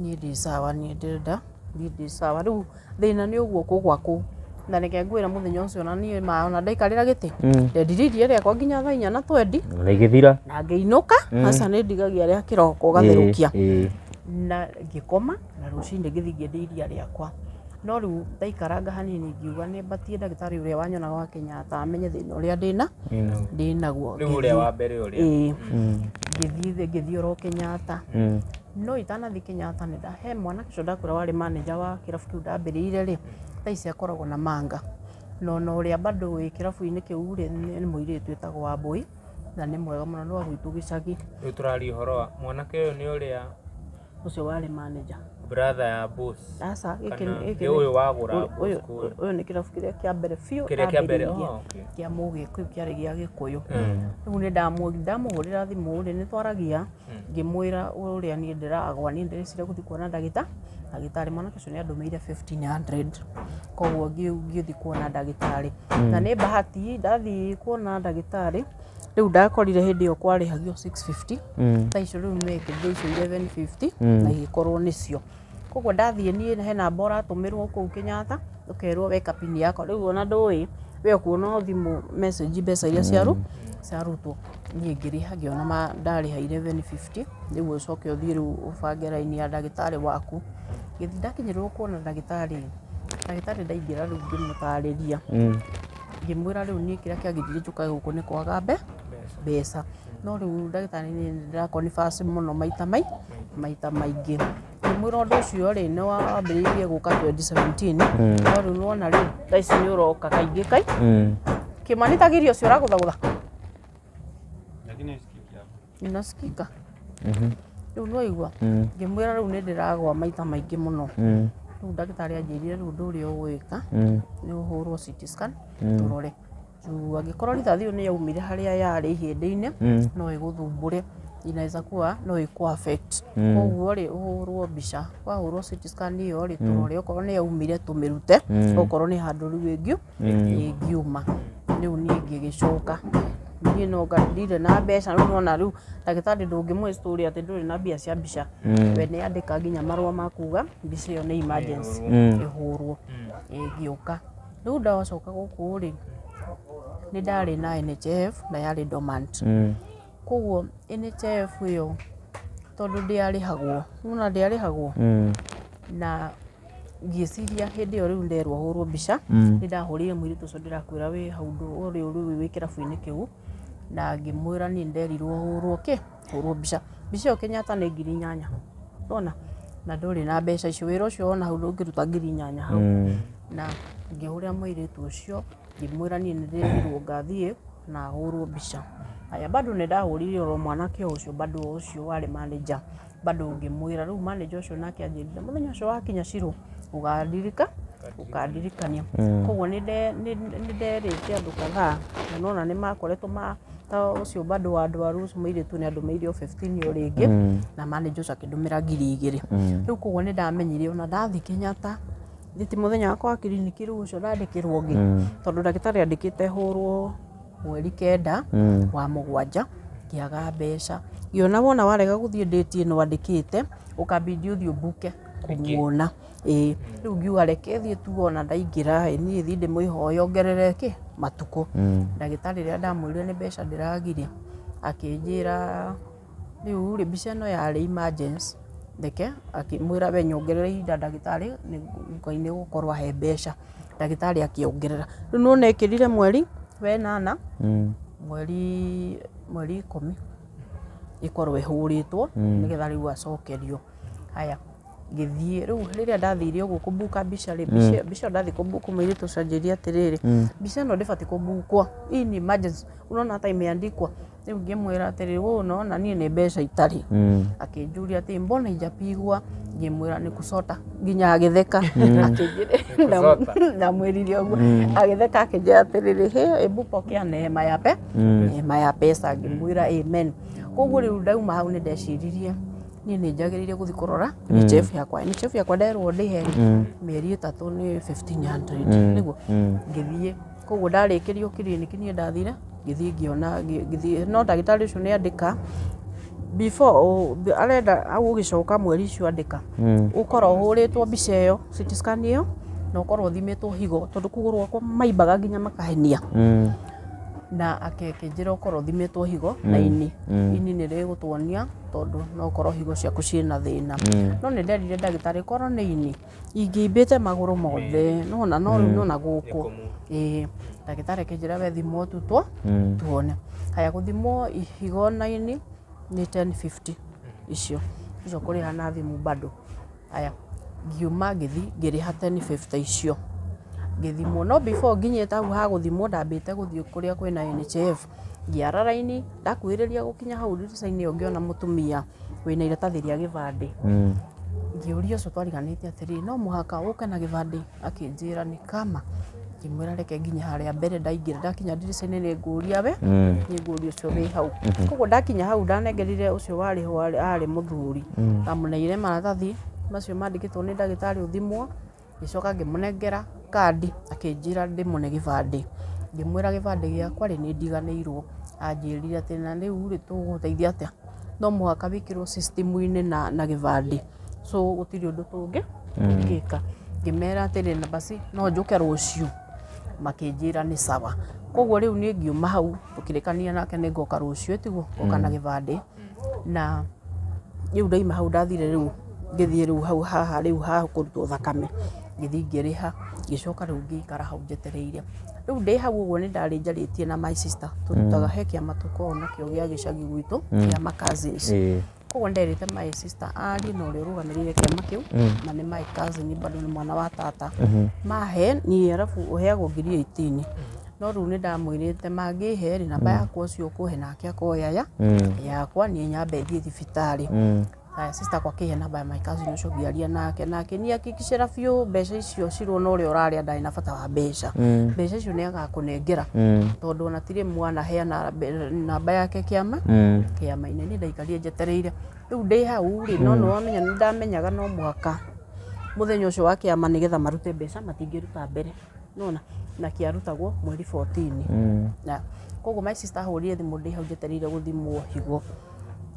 niĩ ndĩ sawa, niĩ ndĩrenda, niĩ ndĩ sawa. Rĩu thĩna nĩ ũguo kũgwa kũu, na reke ngwĩre mũthenya ũcio na niĩ ma ona ndaikarĩra gĩtĩ, ndendirie iria rĩakwa nginya thaa 4 na twendi, Na igĩthira. na ngĩinũka. Aca nĩ ndigagia rĩa kĩroko ũgatherũkia. Na ngĩkoma na rũcinĩ ngĩthiĩ ngĩendia iria rĩakwa. No rĩu ndaikaranga hanini ngiuga nĩ mbatie ndagĩtarĩ ũrĩa wanyonaga wa Kenyatta amenye thĩna ũrĩa ndĩnaguo. Rĩu ũrĩa wa mbere ũrĩa. Ĩĩ. Ngĩthiĩ oro Kenyatta. No itanathiĩ Kenyatta nĩ he mwanake ũcio ndakwĩra warĩ manager wa kĩrabu kĩu ndambĩrĩirie rĩ, thaa ici akoragwo na manga. Na ona ũrĩa bado wĩ kĩrabu-inĩ kĩu rĩ, nĩ mũirĩtu wĩtagwo Wambũi, na nĩ mwega mũno, nĩ wa gwitũ gĩcagi. Rĩu tũraria ũhoro wa mwanake ũyũ nĩ ũrĩa Ũcio warĩ manager. Brother ya boss. Aca, gĩkĩ Kana gĩkĩ nĩ ũyũ wagũra ũyũ Bosco. Ũyũ nĩ kĩrabu kĩrĩa kĩa mbere biũ Kĩrĩa kĩa mbere, ndambĩrĩirie. oh, okay. Kĩa Mũgĩkũyũ, kĩarĩ gĩa Gĩkũyũ. Rĩu nĩ ndamũhũrĩra thimũ rĩ, nĩ twaragia, ngĩmwĩra ũrĩa niĩ ndĩragwa, niĩ ndĩreciria gũthiĩ kuona ndagĩtarĩ. Mwanake ũcio nĩ andũmĩire 1500, koguo ngĩthiĩ kuona ndagĩtarĩ. Na nĩ bahati ndathiĩ kuona ndagĩtarĩ, rĩu ndakorire hĩndĩ ĩyo kwarĩhagio 650, thaa icio rĩu mekĩrire icio 1150 na igĩkorwo nĩcio. Koguo ndathiĩ niĩ, he namba ũratũmĩrwo kũu Kenyatta, ũkerwo weka pin yakwa. Rĩu ona ndũĩ, we ũkuona o thimũ message mbeca iria ciarutwo. Niĩ ngĩrĩha, ngĩona ndarĩha 1150. Rĩu ũcoke ũthiĩ rĩu ũbange raini ya ndagĩtarĩ waku. Ngĩthiĩ, ndakinyĩrĩrwo kuona ndagĩtarĩ, ndagĩtarĩ ndaingĩra rĩu ngĩmũtarĩria, ngĩmwĩra rĩu niĩ kĩrĩa kĩangĩnjirie njũkage gũkũ nĩ kwaga mbeca, no rĩu ndagĩtarĩ niĩ nĩ ndĩrakonifas mũno maita maingĩ. Ngĩmwĩra ũndũ ũcio rĩ nĩ wambĩrĩirie gũka 2017, no rĩu nĩwona rĩu thaa ici nĩ ũroka kaingĩ kai. Kĩmani, tagirio ũcio ũragũthagũtha. Lakini isikiki hapo. Inasikika rĩu, nĩwaigua? Ngĩmwĩra rĩu nĩ ndĩragwa maita maingĩ mũno. Rĩu ndagĩtarĩ anjĩrire rĩu ũndũ ũrĩa ũgwĩka nĩ ũhũrwo CT scan, tũrore juu angĩkorwo rithathi ĩyo nĩ yaumire harĩa yarĩ ihĩndĩ-inĩ, no ĩgũthumbũre, inaweza kuwa no ĩkũ affect. Koguo rĩ, ũhũrwo mbica, wahũrwo CT scan ĩyo rĩ, tũrore okorwo nĩ yaumire tũmĩrute, okorwo nĩ handũ rĩu ĩngiuma. Rĩu niĩ ngĩgĩcoka, niĩ no ndirĩ na mbeca. Rĩu nona rĩu ndagĩtarĩ ndũngĩmũhe story atĩ ndũrĩ na mbia cia mbica. We nĩ andĩka nginya marũa ma kuga mbica ĩyo nĩ emergency ĩhũrwo. Ngĩũka rĩu, ndacoka gũkũ rĩ, nĩ ndarĩ na NHIF na yarĩ dormant. Koguo NHIF ĩyo tondũ ndĩarĩhagwo, nona ndĩarĩhagwo, na ngĩciria hĩndĩ ĩyo rĩu nderwo hũrwo mbica, nĩ ndahũrĩire mũirĩtu ũcio ndĩrakwĩra wĩ hau ũrĩa rĩu wĩ kĩrabu-inĩ kĩu, na ngĩmwĩra niĩ nderirwo hũrwo kĩ, hũrwo mbica. Mbica ĩyo Kenyatta nĩ 8,000, nona na ndũrĩ na mbeca icio, wĩra ũcio wona hau ndũngĩruta 8,000 hau. Na ngĩhũrĩra mũirĩtu ũcio, ngĩmwĩra niĩ nĩ ndĩrerirwo ngathiĩ na hũrwo mbica. Aya, bado nĩ ndahũrire oro mwanake o ũcio, bado o ũcio warĩ manager, bado ngĩmwĩra. Rĩu manager ũcio nake anjĩrire mũthenya ũcio wakinya Cirũ ũgandirika, ũkandirikania. Koguo nĩ nderĩte andũ kadhaa, na nona nĩ makoretwo ma ta ũcio bado wa ndwaru ũcio mũirĩtu nĩ andũmĩire o 15 o rĩngĩ, na manager ũcio akĩndũmĩra 2,000. Rĩu koguo nĩ ndamenyire ona ndathiĩ Kenyatta thiti mũthenya wakwa wa kiriniki, rĩu ũcio ndandĩkĩrwo ũngĩ, tondũ ndagĩtarĩ andĩkĩte hũrwo mweri 9 wa mũgwanja, ngĩaga mbeca. Ngĩona wona warega gũthiĩ date ĩno andĩkĩte, ũkambindi ũthiĩ ũmbuke kũmuona. Ĩĩ, rĩu ngiuga reke thiĩ tu, ona ndaingĩra ĩ, niĩ thiĩ ndĩmwĩhoye ongerere kĩ matukũ. Ndagĩtarĩ rĩrĩa ndamwĩrire nĩ mbeca ndĩragire, akĩnjĩra rĩu rĩ, mbica ĩno yarĩ emergency, reke akĩmwĩra we nyongerere ihinda ndagĩtarĩ, Ngai nĩ gũkorwo ahe mbeca. Ndagĩtarĩ akĩongerera. Rĩu nĩwona ĩkĩrire mweri wa 8, mweri 10 ĩkorwo ĩhũrĩtwo nĩgetha rĩu acokerio. Haya, ngĩthiĩ rĩu. Rĩrĩa ndathire ũguo kũmbuka mbica rĩ, mbica ĩyo ndathiĩ kũmbuka, mũirĩtu ũcio anjĩrire atĩrĩrĩ, mbica ĩno ndĩbatiĩ kũmbukwo, hii ni emergency, unaona hata imeandikwa. Rĩu ngĩmwĩra atĩrĩrĩ, wewe unaona niĩ nĩ mbeca itarĩ. Akĩnjũria atĩ mbona ijapigwa, ngĩmwĩra nĩ kusota, nginya agĩtheka akĩnjĩra. Kusota. Ndamwĩrire ũguo, agĩtheka akĩnjĩra atĩrĩrĩ, he hebu pokea neema ya neema ya pesa. Ngĩmwĩra amen. Koguo rĩu ndauma hau nĩ ndeciririe niĩ nĩ njagĩrĩire gũthiĩ kũrora NHIF yakwa. NHIF yakwa nderwo ndĩhe rĩ, mĩeri 3 nĩ 1500 nĩguo. Ngĩthiĩ, koguo ndarĩkĩrio kiriniki niĩ ndathire, ngĩthiĩ ngĩona, ngĩthiĩ, no ndagĩtarĩ ũcio nĩ andĩka before arenda ũgĩcoka mweri ũcio andĩka ũkorwo ũhũrĩtwo mbica ĩyo CT scan ĩyo, na ũkorwo ũthimĩtwo higo, tondũ kũgũrũ gwakwa maimbaga nginya makahenia. Na akĩnjĩra ũkorwo ũthimĩtwo higo na ini. Ini nĩ rĩgũtuonia, tondũ no ũkorwo higo ciaku ciĩna thĩna. No nĩ nderire ndagĩtarĩ korwo nĩ ini ingĩimbĩte magũrũ mothe, nona no rĩu nona gũkũ. Ĩĩ, ndagĩtarĩ akĩnjĩra we thimwo tu tuone. Haya, gũthimwo higo na ini nĩ 1050 icio icio kũrĩha na thimũ bado. Haya, ngiuma ngĩthi ngĩrĩha 1050 icio, ngĩthimwo. No before nginyĩte hau ha gũthimwo, ndambĩte gũthiĩ kũrĩa kwĩna NHIF, ngĩara raini. Ndakuhĩrĩria gũkinya hau ndirica-inĩ ĩyo, ngĩona mũtumia Wĩna iratathi rĩa gĩbandĩ? Ngĩũria ũcio twariganĩte atĩrĩ, no mũhaka ũke na gĩbandĩ? Akĩnjĩra nĩ kama. Ngĩmwĩra reke nginya harĩa mbere, ndaingĩra ndakinya ndirica-inĩ nĩ ngũria we, nĩ ngũria ũcio wĩ hau. Koguo ndakinya hau ndanengerire ũcio warĩ ho, arĩ mũthuri, ndamũneire maratathi macio mandĩkĩtwo nĩ ndagĩtarĩ ũthimwo. Ngĩcoka ngĩmũnengera kandi, akĩnjĩra ndĩmũne gĩbandĩ. Ngĩmwĩra gĩbandĩ gĩakwa rĩ nĩ ndiganĩirwo. Anjĩrire atĩ na rĩu rĩ tũgũgũteithia atĩa, no mũhaka wĩkĩrwo system-inĩ na gĩbandĩ, so gũtirĩ ũndũ tũngĩka. Ngĩmera atĩrĩ, na basi no njũke rũciũ? Makĩnjĩra nĩ sawa. Koguo rĩu niĩ ngiuma hau, tũkĩrĩkania nake nĩ ngoka rũciũ, tiguo ngoka na gĩbandĩ. Na rĩu ndaima hau ndathire, rĩu ngĩthiĩ rĩu hau haha rĩu ha kũrutwo thakame, ngĩthiĩ ngĩrĩha, ngĩcoka rĩu ngĩikara hau njetereire. Rĩu ndĩ hau ũguo nĩ ndarĩ njarĩtie na my sister, tũrutaga he kĩama tũkoragwo nakĩo gĩa gĩcagi gwitũ kĩa ma cousins. Koguo nderĩte my sister arie na ũrĩa ũrũgamĩrĩire kĩama kĩu, na nĩ my cousin bado, nĩ mwana wa tata, mahe niĩ arabu ũheagwo 18,000. No rĩu nĩ ndamwĩrĩte mangĩhe rĩ, namba yakwa ũcio ũkũhe nake akoya ya yakwa, niĩ nyambe thiĩ thibitarĩ. Haya, sister akwa akĩhe namba ya my cousin ũcio, ngĩaria nake na akĩnihakikishĩra biũ mbeca icio cirwo na ũrĩa ũrarĩa ndarĩ na bata wa mbeca, mbeca icio nĩ agakũnengera, tondũ ona tirĩ mwana heana namba yake kĩama kĩama-inĩ. Nĩ ndaikarire njetereire. Rĩu ndĩ hau rĩ, no nĩ wamenya nĩ ndamenyaga no mũhaka mũthenya ũcio wa kĩama nĩgetha marute mbeca, matingĩruta mbere nona, na kĩarutagwo mweri 14. Na koguo my sister ahũrire thimũ ndĩ hau njetereire gũthimwo higo,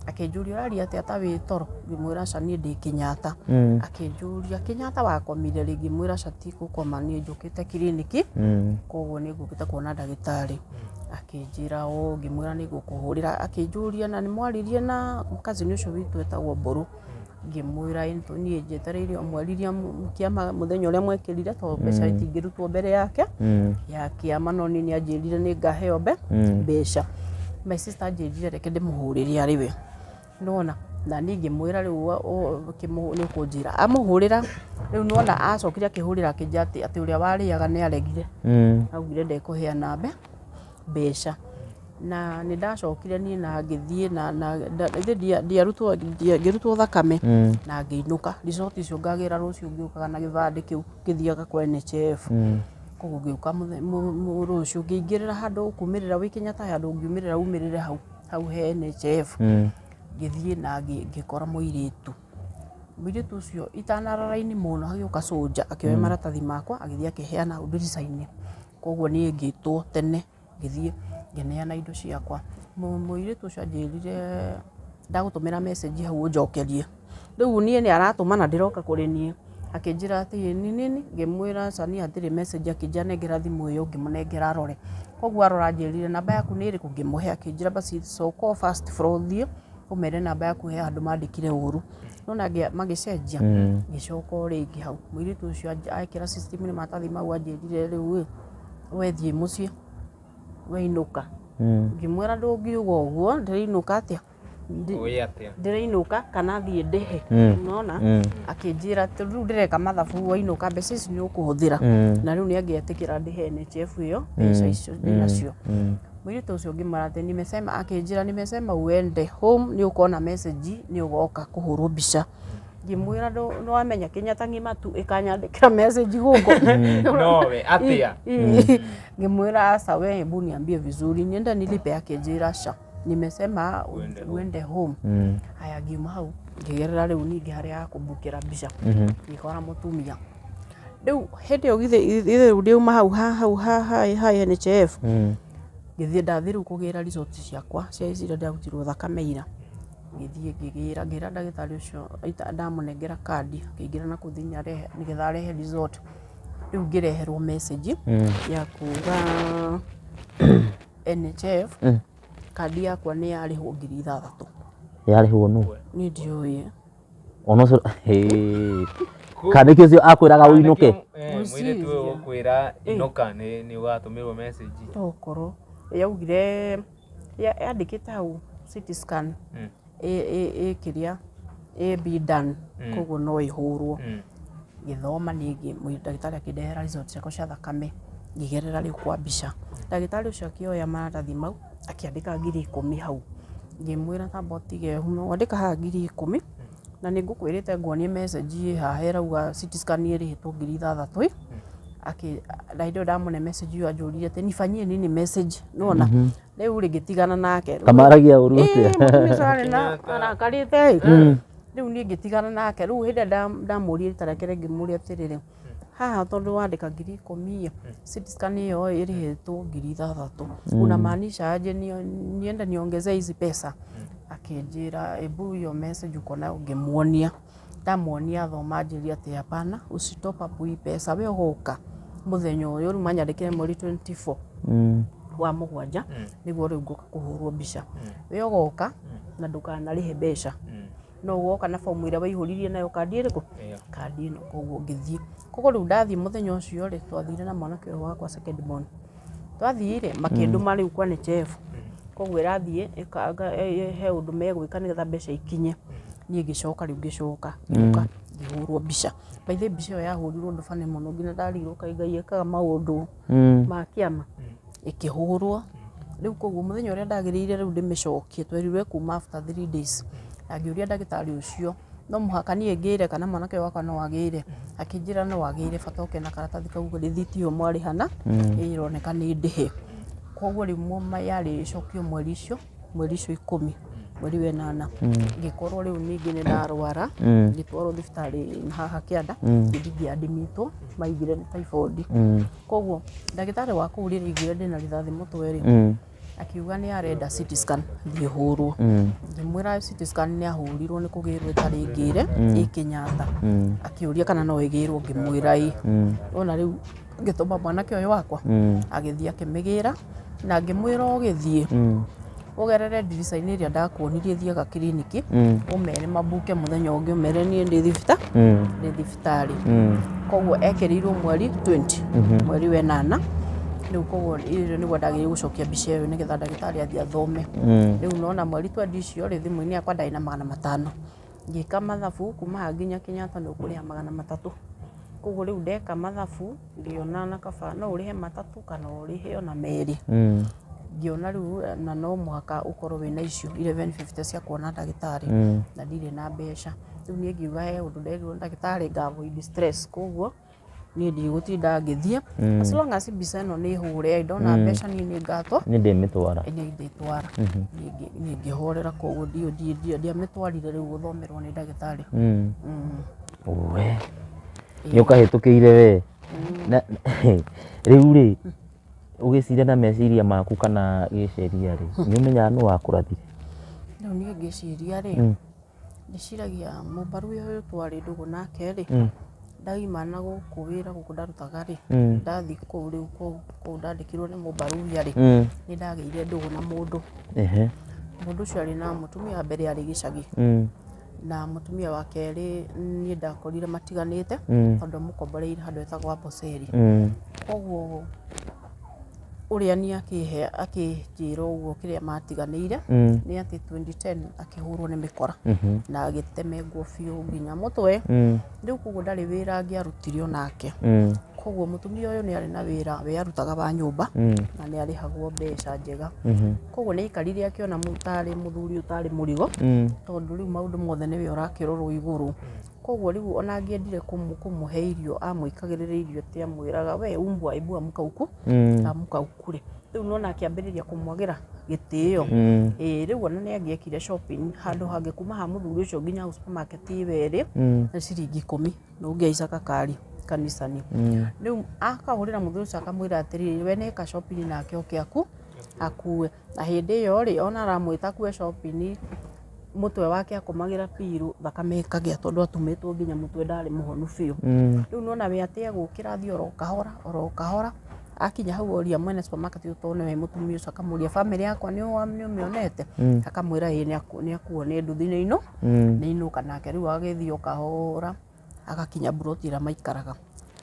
akĩnjũria, ũraria atĩa ta wĩ toro? Ngĩmwĩra aca, niĩ ndĩ Kenyatta. Akĩnjũria, Kenyatta wakomire rĩ? Ngĩmwĩra aca, ti gũkoma, niĩ njũkĩte kiriniki, koguo nĩ ngũkĩte kuona ndagĩtarĩ. Akĩnjĩra o, ngĩmwĩra nĩ ngũkũhũrĩra. Akĩnjũria, na nĩ mwaririe na cousin ũcio witũ etagwo Mbũrũ? Ngĩmwĩra ĩĩ, niĩ njetereire o mwaririe kĩama mũthenya ũrĩa mwekĩrire, tondũ mbeca itingĩrutwo mbere yake ya kĩama, no niĩ nĩ anjĩrire nĩ ngaheo mbeca. My sister anjĩrire reke ndĩmũhũrĩre arĩ we nona, na niĩ ngĩmwĩra rĩu nĩ ũkũnjĩra amũhũrĩra. Rĩu nĩwona acokire akĩhũrĩra akĩnjĩra atĩ ũrĩa warĩaga nĩ aregire, augire ndekũheana mbeca. Na nĩ ndacokire niĩ na ngĩthiĩ na ndiarutwo, ngĩrutwo thakame na ngĩinũka. Result icio ngagĩra rũciũ, ngĩũkaga na gĩbandĩ kĩu ngĩthiaga kwa NHIF. Koguo ngĩũka rũciũ, ngĩingĩrĩra handũ kumĩrĩra wĩ Kenyatta, handũ ũngiumĩrĩra umĩrĩre hau hau he NHIF. Ngĩthiĩ na ngĩkora mũirĩtu. Mũirĩtu ũcio itanarora raini mũno hagĩũka soldier, akĩoya maratathi makwa, agĩthiĩ akĩheana hau ndirica-inĩ. Koguo niĩ ngĩtwo tene, ngĩthiĩ ngĩneana indo ciakwa. Mũirĩtu ũcio anjĩrire, ndagũtũmĩra message hau ũnjokerie. Rĩu niĩ nĩ aratũma na ndĩroka kũrĩ niĩ, akĩnjĩra atĩ nĩ nini. Ngĩmwĩra aca, niĩ hatirĩ message. Akĩnjĩra nengera thimũ ĩyo, ngĩmũnengera arore. Koguo arora anjĩrire, namba yaku nĩ ĩrĩkũ? Ngĩmũhe. Akĩnjĩra basi coka first floor, ũthiĩ ũmere namba yaku he handũ mandĩkire ũru nona magĩcenjia. Ngĩcoka o rĩngĩ hau, mũirĩtu ũcio ekĩra system-inĩ maratathi mau, anjĩrire, rĩu ĩ we thiĩ mũciĩ, weinũka. Ngĩmwĩra ndũngiuga ũguo, ndĩrĩinũka atĩa? Ũĩ atĩa? Ndĩrainũka kana thiĩ ndĩhe nona. Akĩnjĩra atĩ rĩu ndĩreka mathabu, wainũka mbeca ici nĩ ũkũhũthĩra, na rĩu nĩ angĩetĩkĩra ndĩhe NHIF ĩyo mbeca icio ndĩnacio. Mũirĩtu ũcio ngĩmwĩra atĩ nimesema, akĩnjĩra nimesema uende home, nĩ ũkona message, nĩ ũgoka kũhũrwo mbica. Ngĩmwĩra nĩwamenya Kenyatta ng'ima tu ĩkanyandĩkĩra message gũkũ. Nowe atĩa? Ngĩmwĩra aca, we hebu niambie vizuri, niende nilipe? Akĩnjĩra aca, nimesema uende home. Uende home. Haya, ngiuma hau ngĩgerera rĩu ningĩ harĩa ha kũmbukĩra mbica, ngĩkora mũtumia. Rĩu hĩndĩ ĩyo githĩ rĩu ndiuma hau ha hau ha ha ha NHIF, ngĩthiĩ ndathiĩ rĩu kũgĩra result ciakwa cia ici iria ndarutirwo thakame ira. Ngĩthiĩ ngĩgĩra, ngĩra ndagĩtarĩ ũcio ndamũnengera kandi, akĩingĩra na kũu thĩinĩ arehe nĩgetha arehe result. Rĩu ngĩreherwo message ya kuga NHIF kandi yakwa nĩ yarĩhwo 6,000. Yarĩhwo nũ? Niĩ ndiũĩ. Ona ũcio kana nĩkĩo ũcio akwĩraga ũinũke? Mũirĩtu ũyũ ũkwĩra inũka nĩ ũgatũmĩrwo message. Tokorwo yaugire yandĩkĩte hau CT scan ĩ kĩrĩa ĩ be done, koguo no ĩhũrwo. Ngĩthoma ningĩ, ndagĩtarĩ akĩndehera result ciakwa cia thakame, ngĩgerera rĩu kwa mbica. Ndagĩtarĩ ũcio akĩoya maratathi mau, akĩandĩka 10,000 hau. Ngĩmwĩra tamba ũtige wandĩka haha 10,000 na nĩ ngũkwĩrĩte nguonie message ĩ haha ĩrauga CT scan ĩrĩhĩtwo 6,000 ĩ. Akĩ na hĩndĩ ĩyo ndamũne message ĩyo anjũririe atĩ nifanyie nini message nĩwona rĩu rĩ ngĩtigana nake. Rĩu Kamaragia ũru Ĩĩ, atĩa? mũtumia ũcio arĩ na Kenyatta. arakarĩte ĩ. Rĩu niĩ ngĩtigana nake. Rĩu hĩndĩ ĩrĩa ndamũririe rita rĩa kerĩ ngĩmũria atĩrĩrĩ, haha tondũ wandĩka 10,000 ĩ, CT scan ĩyo ĩrĩhĩtwo 6,000, unamaanisha aje niende niongezee hizi pesa? Akĩnjĩra ebu hiyo message uko nayo. Ngĩmuonia, ndamuonia athoma anjĩria atĩ hapana, usi top up hii pesa, we ũgoka mũthenya ũyũ. Rĩu manyandĩkĩre mweri 24 wa mũgwanja nĩguo rĩu ngũka kũhũrwo mbica. We ũgoka na ndũkanarĩhe mbeca, no ũgoka na bomu ĩrĩa waihũririe nayo kandi ĩrĩkũ, kandi ĩno. Koguo ngĩthiĩ, koguo rĩu ndathiĩ mũthenya ũcio rĩ, twathire na mwanake ũyũ wakwa second born. Twathiĩ rĩ, makĩndũma rĩu kwa NHIF, koguo ĩrathiĩ he ũndũ megwĩka nĩgetha mbeca ikinye. Niĩ ngĩcoka rĩu, ngĩcoka ngĩũka ngĩhũrwo mbica. By the way, mbica ĩyo yahũrirwo ũndũ bani mũno nginya ndarigirwo kaĩ Ngai ekaga maũndũ ma kĩama. Ĩkĩhũrwo rĩu, koguo mũthenya ũrĩa ndagĩrĩire rĩu ndĩmĩcokie, twerirwe kuma after 3 days. Na ngĩũria ndagĩtarĩ ũcio, no mũhaka niĩ ngĩre kana mwanake ũyũ wakwa no agĩre? Akĩnjĩra no agĩre, bata ũke na karatathi kau, rĩthiti ĩyo mwarĩhana ĩroneka nĩ ndĩhe. Koguo rĩu yarĩ ĩcokio mweri icio 10, mweri wa ĩnana. Ngĩkorwo rĩu ningĩ nĩ ndarwara, ngĩtwarwo thibitarĩ haha kĩanda, ngĩthiĩ ngĩandimitwo, maigire nĩ typhoid. Koguo ndagĩtarĩ wa kũu rĩrĩa aiguire ndĩna rithathi mũtwe rĩ, akiuga nĩ arenda CT scan thiĩ hũrwo. Ngĩmwĩra CT scan nĩ ahũrirwo, nĩ kũgĩrwo ĩtarĩ ngĩre ĩ Kenyatta. Akĩũria kana no ĩgĩrwo, ngĩmwĩra ĩ. Ona rĩu ngĩtũma mwanake ũyũ wakwa agĩthiĩ akĩmĩgĩra, na ngĩmwĩra ũgĩthiĩ ũgerere ndirica-inĩ ĩrĩa ndakuonirie thiaga kiriniki, ũmere mabuke mũthenya ũngĩ, ũmere niĩ ndĩ ndĩ thibitarĩ. Koguo ekĩrĩirwo mweri 20, mweri wa ĩnana rĩu. Koguo ĩyo nĩguo ndagĩrĩirwo gũcokia mbica ĩyo nĩgetha ndagĩtarĩ athiĩ athome. Rĩu nona mweri 20 icio rĩ, thimũ-inĩ yakwa ndarĩ na 500. Ngĩka mathabu, kuma haha nginya Kenyatta nĩ ũkũrĩha 300. Koguo rĩu ndeka mathabu ngĩona na kaba no ũrĩhe matatũ kana ũrĩhe ona merĩ. Ngĩona rĩu na no mũhaka ũkorwo wĩna icio 1150 cia kuona ndagĩtarĩ, na ndirĩ na mbeca. Rĩu niĩ ngiuga he ũndũ nderirwo nĩ ndagĩtarĩ nga avoid stress, koguo niĩ ndigũtinda ngĩthiĩ, as long as mbica ĩno nĩ hũre, ndona mbeca niĩ nĩ ngatwa Nĩ ndĩmĩtwara. Nĩ ndĩtwara. Niĩ ngĩhorera, koguo ndiamĩtwarire rĩu gũthomerwo nĩ ndagĩtarĩ. We nĩ ũkahĩtũkĩire we. Na rĩu rĩ, ũgĩciria na meciria maku kana gĩceria rĩ, nĩ ũmenyaga nũ wakũrathire? Rĩu niĩ ngĩciria rĩ, ndĩciragia mũmbaru ũyũ twarĩ ndũgũ nake rĩ, ndaima na gũkũ wĩra gũkũ ndarutaga rĩ, ndathiĩ kũu rĩu kũu ndandĩkirwo nĩ mũmbaruya rĩ, nĩ ndagĩire ndũgũ na mũndũ. Mũndũ ũcio arĩ na mũtumia wa mbere, arĩ gĩcagi, na mũtumia wa kerĩ niĩ ndakorire matiganĩte, tondũ amũkomboreire handũ hetagwo Amboseli. Koguo ũrĩa niĩ akĩhe akĩnjĩra ũguo, kĩrĩa matiganĩire nĩ atĩ 2010 akĩhũrwo nĩ mĩkora na agĩtemengwo biũ nginya mũtwe. Rĩu koguo ndarĩ wĩra angĩarutire onake. Koguo mũtumia ũyũ nĩ arĩ na wĩra we arutaga wa nyũmba, na nĩ arĩhagwo mbeca njega. Koguo nĩ aikarire akĩona tarĩ mũthuri ũtarĩ mũrigo, tondũ rĩu maũndũ mothe nĩwe ũrakĩrorwo igũrũ. Koguo rĩu ona angĩendire kũmũhe irio, amwĩkagĩrĩra irio atĩ amwĩraga, "We umbwa, ebu amka huku, amka ukule." Rĩu nona akĩambĩrĩria kũmwagĩra gĩtĩo. Ĩĩ, rĩu ona nĩ angĩekire shopping handũ hangĩ kuma ha mũthuri ũcio nginya hau supermarket ĩyo ĩrĩ nĩ ciringi 10, na ũngĩhaica gakari kanicani. Rĩu akahũrĩra mũthuri ũcio akamwĩra atĩrĩrĩ, we nĩeka shopping nake oke aku akue. Na hĩndĩ ĩyo rĩ, ona aramwĩta akue shopping, mũtwe wake akomagĩra pillow, thakame ĩkagĩa, tondũ atumĩtwo nginya mũtwe, ndarĩ mũhonu biũ. Rĩu nona we atĩ egũkĩra athiĩ oro kahora oro kahora, akinya hau oria mwene supermarket ũyũ, tondũ nĩwe mũtumia ũcio, akamũria, "Bamĩrĩ yakwa nĩ ũmĩonete?" Akamwĩra, "Ĩĩ, nĩ akuo nĩ nduthi nĩ ino nĩ inũka." Nake rĩu agĩthiĩ o kahora agakinya mburoti ĩrĩa maikaraga.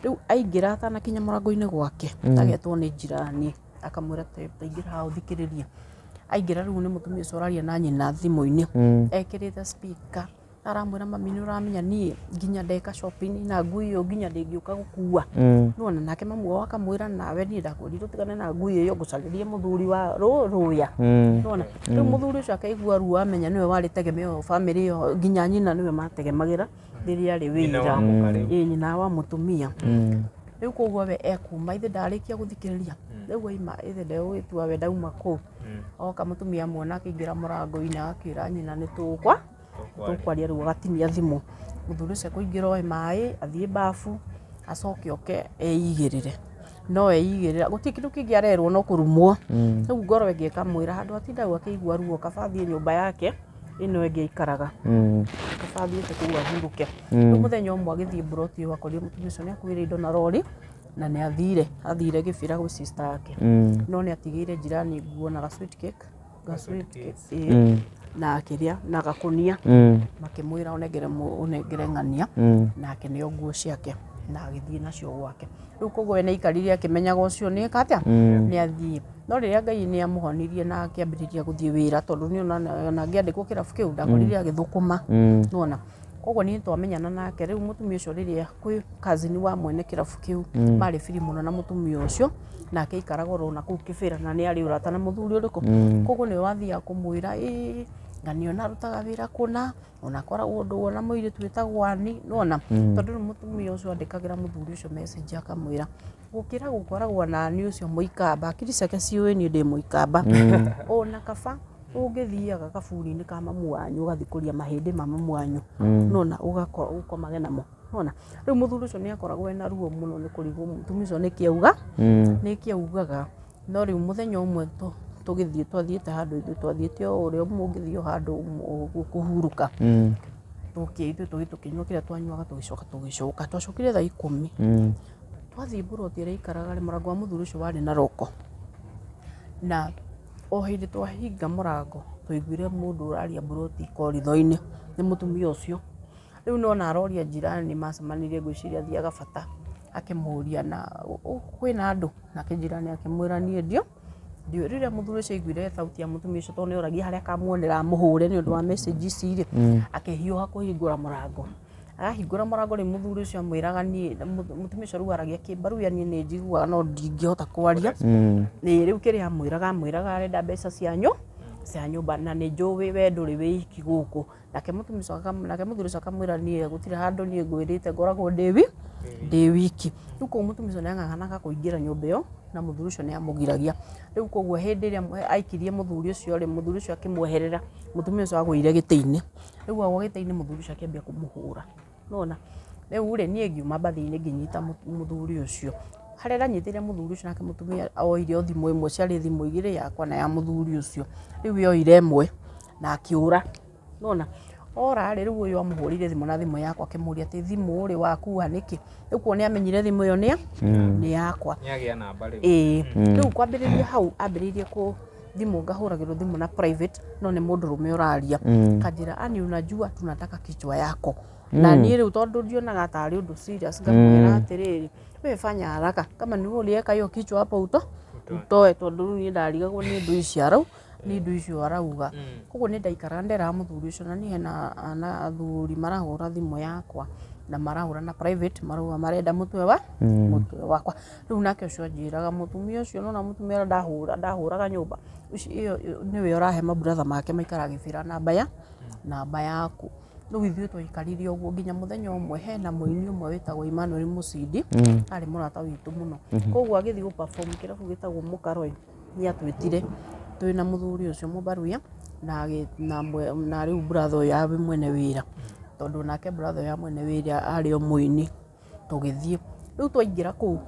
Rĩu aingĩra, atanakinya mũrango-inĩ gwake, agetwo nĩ jirani, akamwĩra, "Ta ingĩra haha ũthikĩrĩrie." Aingĩra rĩu nĩ mũtumia ũcio ũraria na nyina thimũ-inĩ, ekĩrĩte speaker. Aramwĩra mami nĩ ũramenya niĩ nginya ndeka shopping na ngui ĩyo nginya ndĩngĩũka gũkua. Nĩwona nake mamu wao akamwĩra nawe niĩ ndakwĩrire ũtigane na ngui ĩyo ngũcarĩrie mũthuri wa rũya. Nĩwona rĩu mũthuri ũcio akaigua ruo amenya nĩwe warĩ tegemeo bamĩrĩ ĩyo nginya nyina nĩwe mategemagĩra rĩrĩa arĩ Nyina wĩra. wa mũka rĩu. Ĩĩ nyina wa mũtumia. Rĩu koguo we ekuma ithe ndarĩkia gũthikĩrĩria rĩu aima ithe ndegũgĩtua we ndauma kũu. Oka mũtumia amuona akĩingĩra mũrango-inĩ agakĩra nyina nĩ tũkwa tũkwaria rĩu agatinia thimũ. Mũthuri ũcio ekũingĩra oe maĩ athiĩ bafu acoke oke eigĩrĩre. No eigĩrĩra gũtirĩ kĩndũ kĩngĩ arerwo no kũrumwo. Rĩu ngoro ĩngĩ ĩkamwĩra handũ atinda akĩigua ruo kaba athiĩ nyũmba yake ĩno ĩngĩ aikaraga. Kaba athiĩte kũu ahurũke. Rĩu mũthenya ũmwe agĩthiĩ mburoti ĩyo akorire mũtumia ũcio nĩ akuĩre indo na rori na nĩ athire athire Gĩbĩra gwĩ sister yake. No nĩ atigĩire jirani nguo na ga sweet cake, ga sweet cake ĩĩ, na akĩrĩa na gakũnia makĩmwĩra ũnengere ũnengere ng'ania na akĩneo nguo ciake na agĩthiĩ nacio gwake. Rĩu koguo we nĩ aikarire akĩmenyaga ũcio nĩ eka atĩa nĩ athiĩ. No rĩrĩa Ngai nĩ amũhonirie na akĩambĩrĩria gũthiĩ wĩra tondũ nĩ ona angĩandĩkwo kĩrabu kĩu ndakorire agĩthũkũma. Nĩwona koguo niĩ twamenyana nake rĩu mũtumia ũcio rĩrĩa kwĩ cousin wa mwene kĩrabu kĩu marĩ biri mũno na mũtumia ũcio nake aikaraga oro nakũu Kĩbĩra na nĩ arĩ ũrata na mũthuri ũrĩkũ. Koguo nĩwe wathiaga kũmwĩra ĩĩ ng'ania ona arutaga wĩra kũna ona akoragwo ndũgũ na mũirĩtu wĩtagwo Ani nĩwona tondũ rĩu mũtumia ũcio andĩkagĩra mũthuri ũcio message akamwĩra gũkĩra gũkoragwo na Ani ũcio mũikamba akiri ciake ciũĩ niĩ ndĩ mũikamba ona kaba ũngĩthiaga kaburi-inĩ ka mamu wanyu ũgathiĩ kũria mahĩndĩ ma mamu wanyu nĩwona ũkomage namo nĩwona rĩu mũthuri ũcio nĩ akoragwo ena ruo mũno nĩ kũrigwo mũtumia ũcio nĩkĩ auga nĩkĩ augaga. No rĩu mũthenya ũmwe tũgĩthiĩ twathiĩte handũ ithuĩ twathiĩte o ũrĩa mũngĩthiĩ o handũ kũhurũka. Tũkĩ ithuĩ tũgĩthiĩ tũkĩnyua kĩrĩa twanyuaga tũgĩcoka tũgĩcoka twacokire thaa ikũmi. Twathiĩ mburoti ĩrĩa aikaraga rĩ mũrango wa mũthuri ũcio warĩ na roko na o hĩndĩ twahinga mũrango twaiguire mũndũ ũraria mburoti koritho-inĩ nĩ mũtumia ũcio. Rĩu nona aroria jirani macemanirie ngwĩciria athiaga bata akĩmũria na kwĩna andũ nake jirani akĩmwĩra niĩ ndio ndiũĩ. Rĩrĩa mũthuri ũcio aiguire thauti ya mũtumia ũcio tondũ nĩ oragia harĩa akamuonera amũhũre nĩ ũndũ wa message ici rĩ akĩhiũha kũhingũra mũrango. Arahingũra mũrango rĩu mũthuri ũcio amwĩraga niĩ mũtumia ũcio rĩu aragia kĩmbaruya niĩ nĩ njiguaga no ndingĩhota kwaria. Ĩĩ rĩu kĩrĩa amwĩraga amwĩraga arenda mbeca cia nyũmba na nĩ njũĩ we ndũrĩ wĩ iki gũkũ. Nake mũtumia ũcio nake mũthuri ũcio akamwĩra niĩ gũtirĩ handũ niĩ ngwĩrĩte ngoragwo ndĩ wiki. Rĩu koguo mũtumia ũcio nĩ ang'ang'anaga kũingĩra nyũmba ĩyo na mũthuri ũcio nĩ amũgiragia. Rĩu koguo hĩndĩ ĩrĩa aikirie mũthuri ũcio rĩ mũthuri ũcio akĩmweherera mũtumia ũcio agũire gĩtĩ-inĩ. Rĩu agwa gĩtĩ-inĩ mũthuri ũcio akĩambia kũmũhũra. Nĩwona rĩu rĩ niĩ ngiuma mbathi-inĩ ngĩnyita mũthuri ũcio. Harĩa ndanyitĩire mũthuri ũcio nake mũtumia oire o thimũ ĩmwe ciarĩ thimũ igĩrĩ yakwa na ya mũthuri ũcio. Rĩu ye oire ĩmwe na akĩũra. Nĩwona ora rĩ rĩu ũyũ amũhũrĩire thimũ na thimũ yakwa akĩmũria atĩ thimũ rĩ wakua nĩkĩ. Rĩu kuo nĩ amenyire thimũ ĩyo nĩ yakwa. Nĩagĩa namba rĩu. Ĩĩ rĩu kwambĩrĩria hau ambĩrĩirie kũ thimũ ngahũragĩrwo thimũ na private no nĩ mũndũrũme ũraria. Kanjĩra Ani unajua tunataka kichwa yako. Na niĩ rĩu tondũ ndionaga tarĩ ũndũ serious ngamwĩra atĩrĩrĩ we fanya haraka kama nĩwe uliweka hiyo kichwa hapo utoe tondũ rĩu niĩ ndarigagwo nĩ indo ici arau nĩ indo icio arauga. Koguo nĩ ndaikaraga nderaga mũthuri ũcio na niĩ hena athuri marahũra thimũ yakwa na marahũra na private marauga marenda mũtwe wa mũtwe wakwa. Rĩu nake ũcio anjĩraga mũtumia ũcio nĩwona mũtumia ũrĩa ndahũraga nyũmba ũcio ĩyo nĩwe ũrahe maburatha make maikaraga Gĩbĩra namba yaku. Rĩu ithuĩ twaikarire ũguo nginya mũthenya ũmwe hena mũini ũmwe wĩtagwo Emmanuel Mũcindi arĩ mũrata witũ mũno. Koguo agĩthiĩ gũ perform kĩrabu gĩtagwo Mũkaroi nĩ atwĩtire twĩna mũthuri ũcio Mũbaruya na rĩu brother ũyũ arĩ mwene wĩra tondũ nake brother ũyũ mwene wĩra arĩ o mũini tũgĩthiĩ. Rĩu twaingĩra kũu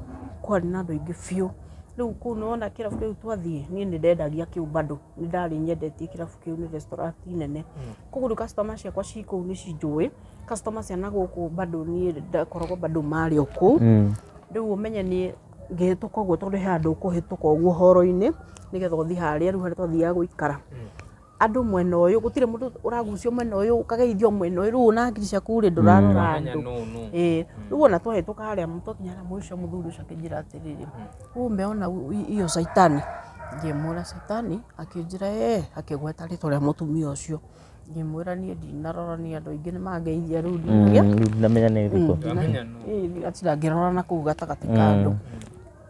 kwarĩ na andũ aingĩ biũ. Rĩu kũu nĩwona kĩrabu kĩu twathiĩ niĩ nĩ ndendagia kĩu bado nĩ ndarĩ nyendetie kĩrabu kĩu nĩ restaurant nene. Koguo rĩu customer ciakwa ci kũu nĩ cinjũĩ customer cia na gũkũ bado niĩ ndakoragwo bado marĩ o kũu. Rĩu ũmenye niĩ ngĩhĩtũka ũguo tondũ he handũ ũkũhĩtũka ũguo horo-inĩ nĩgetha ũthiĩ harĩa rĩu harĩa twathiaga gũikara. Andũ mwena ũyũ gũtirĩ mũndũ ũragucio mwena ũyũ ũkageithio mwena ũyũ rĩu ona hakiri ciaku rĩ ndũrarora andũ. Ĩĩ rĩu ona twahĩtũka harĩa twakinya harĩa mũico mũthuri ũcio akĩnjĩra atĩrĩrĩ wewe umeona hiyo saitani. Ngĩmwĩra saitani akĩnjĩra ĩĩ akĩgweta rĩtwa rĩa mũtumia ũcio. Ngĩmwĩra niĩ ndinarora nĩ andũ aingĩ nĩ mangeithia rĩu ndinagĩa. Rĩu ndinamenya nĩ ũrĩkũ. Ndamenya nũ. Atinda ngĩrora na kũu gatagatĩ ka andũ.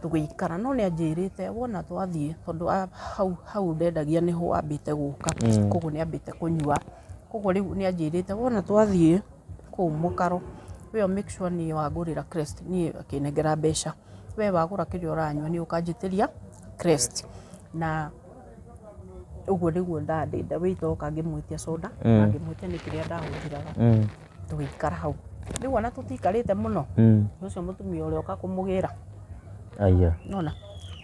Tũgĩikara no nĩ anjĩrĩte wona twathiĩ tondũ hau hau ndendagia nĩho ambĩte gũka, koguo nĩ ambĩte kũnyua, koguo rĩu nĩ anjĩrĩte wona twathiĩ kũu mũkaro we make sure niĩ wangũrĩra Crest, niĩ akĩnengera mbeca, we wagũra kĩrĩa ũranyua niĩ ũkanjĩtĩria Crest. Na ũguo nĩguo ndandĩ wĩitoka ngĩmwĩtia soda na ngĩmwĩtia nĩ kĩrĩa ndahũthĩraga. Tũgĩikara hau rĩu ona tũtiikarĩte mũno, ũcio mũtumia ũrĩa ũka kũmũgĩra. Aya. Nona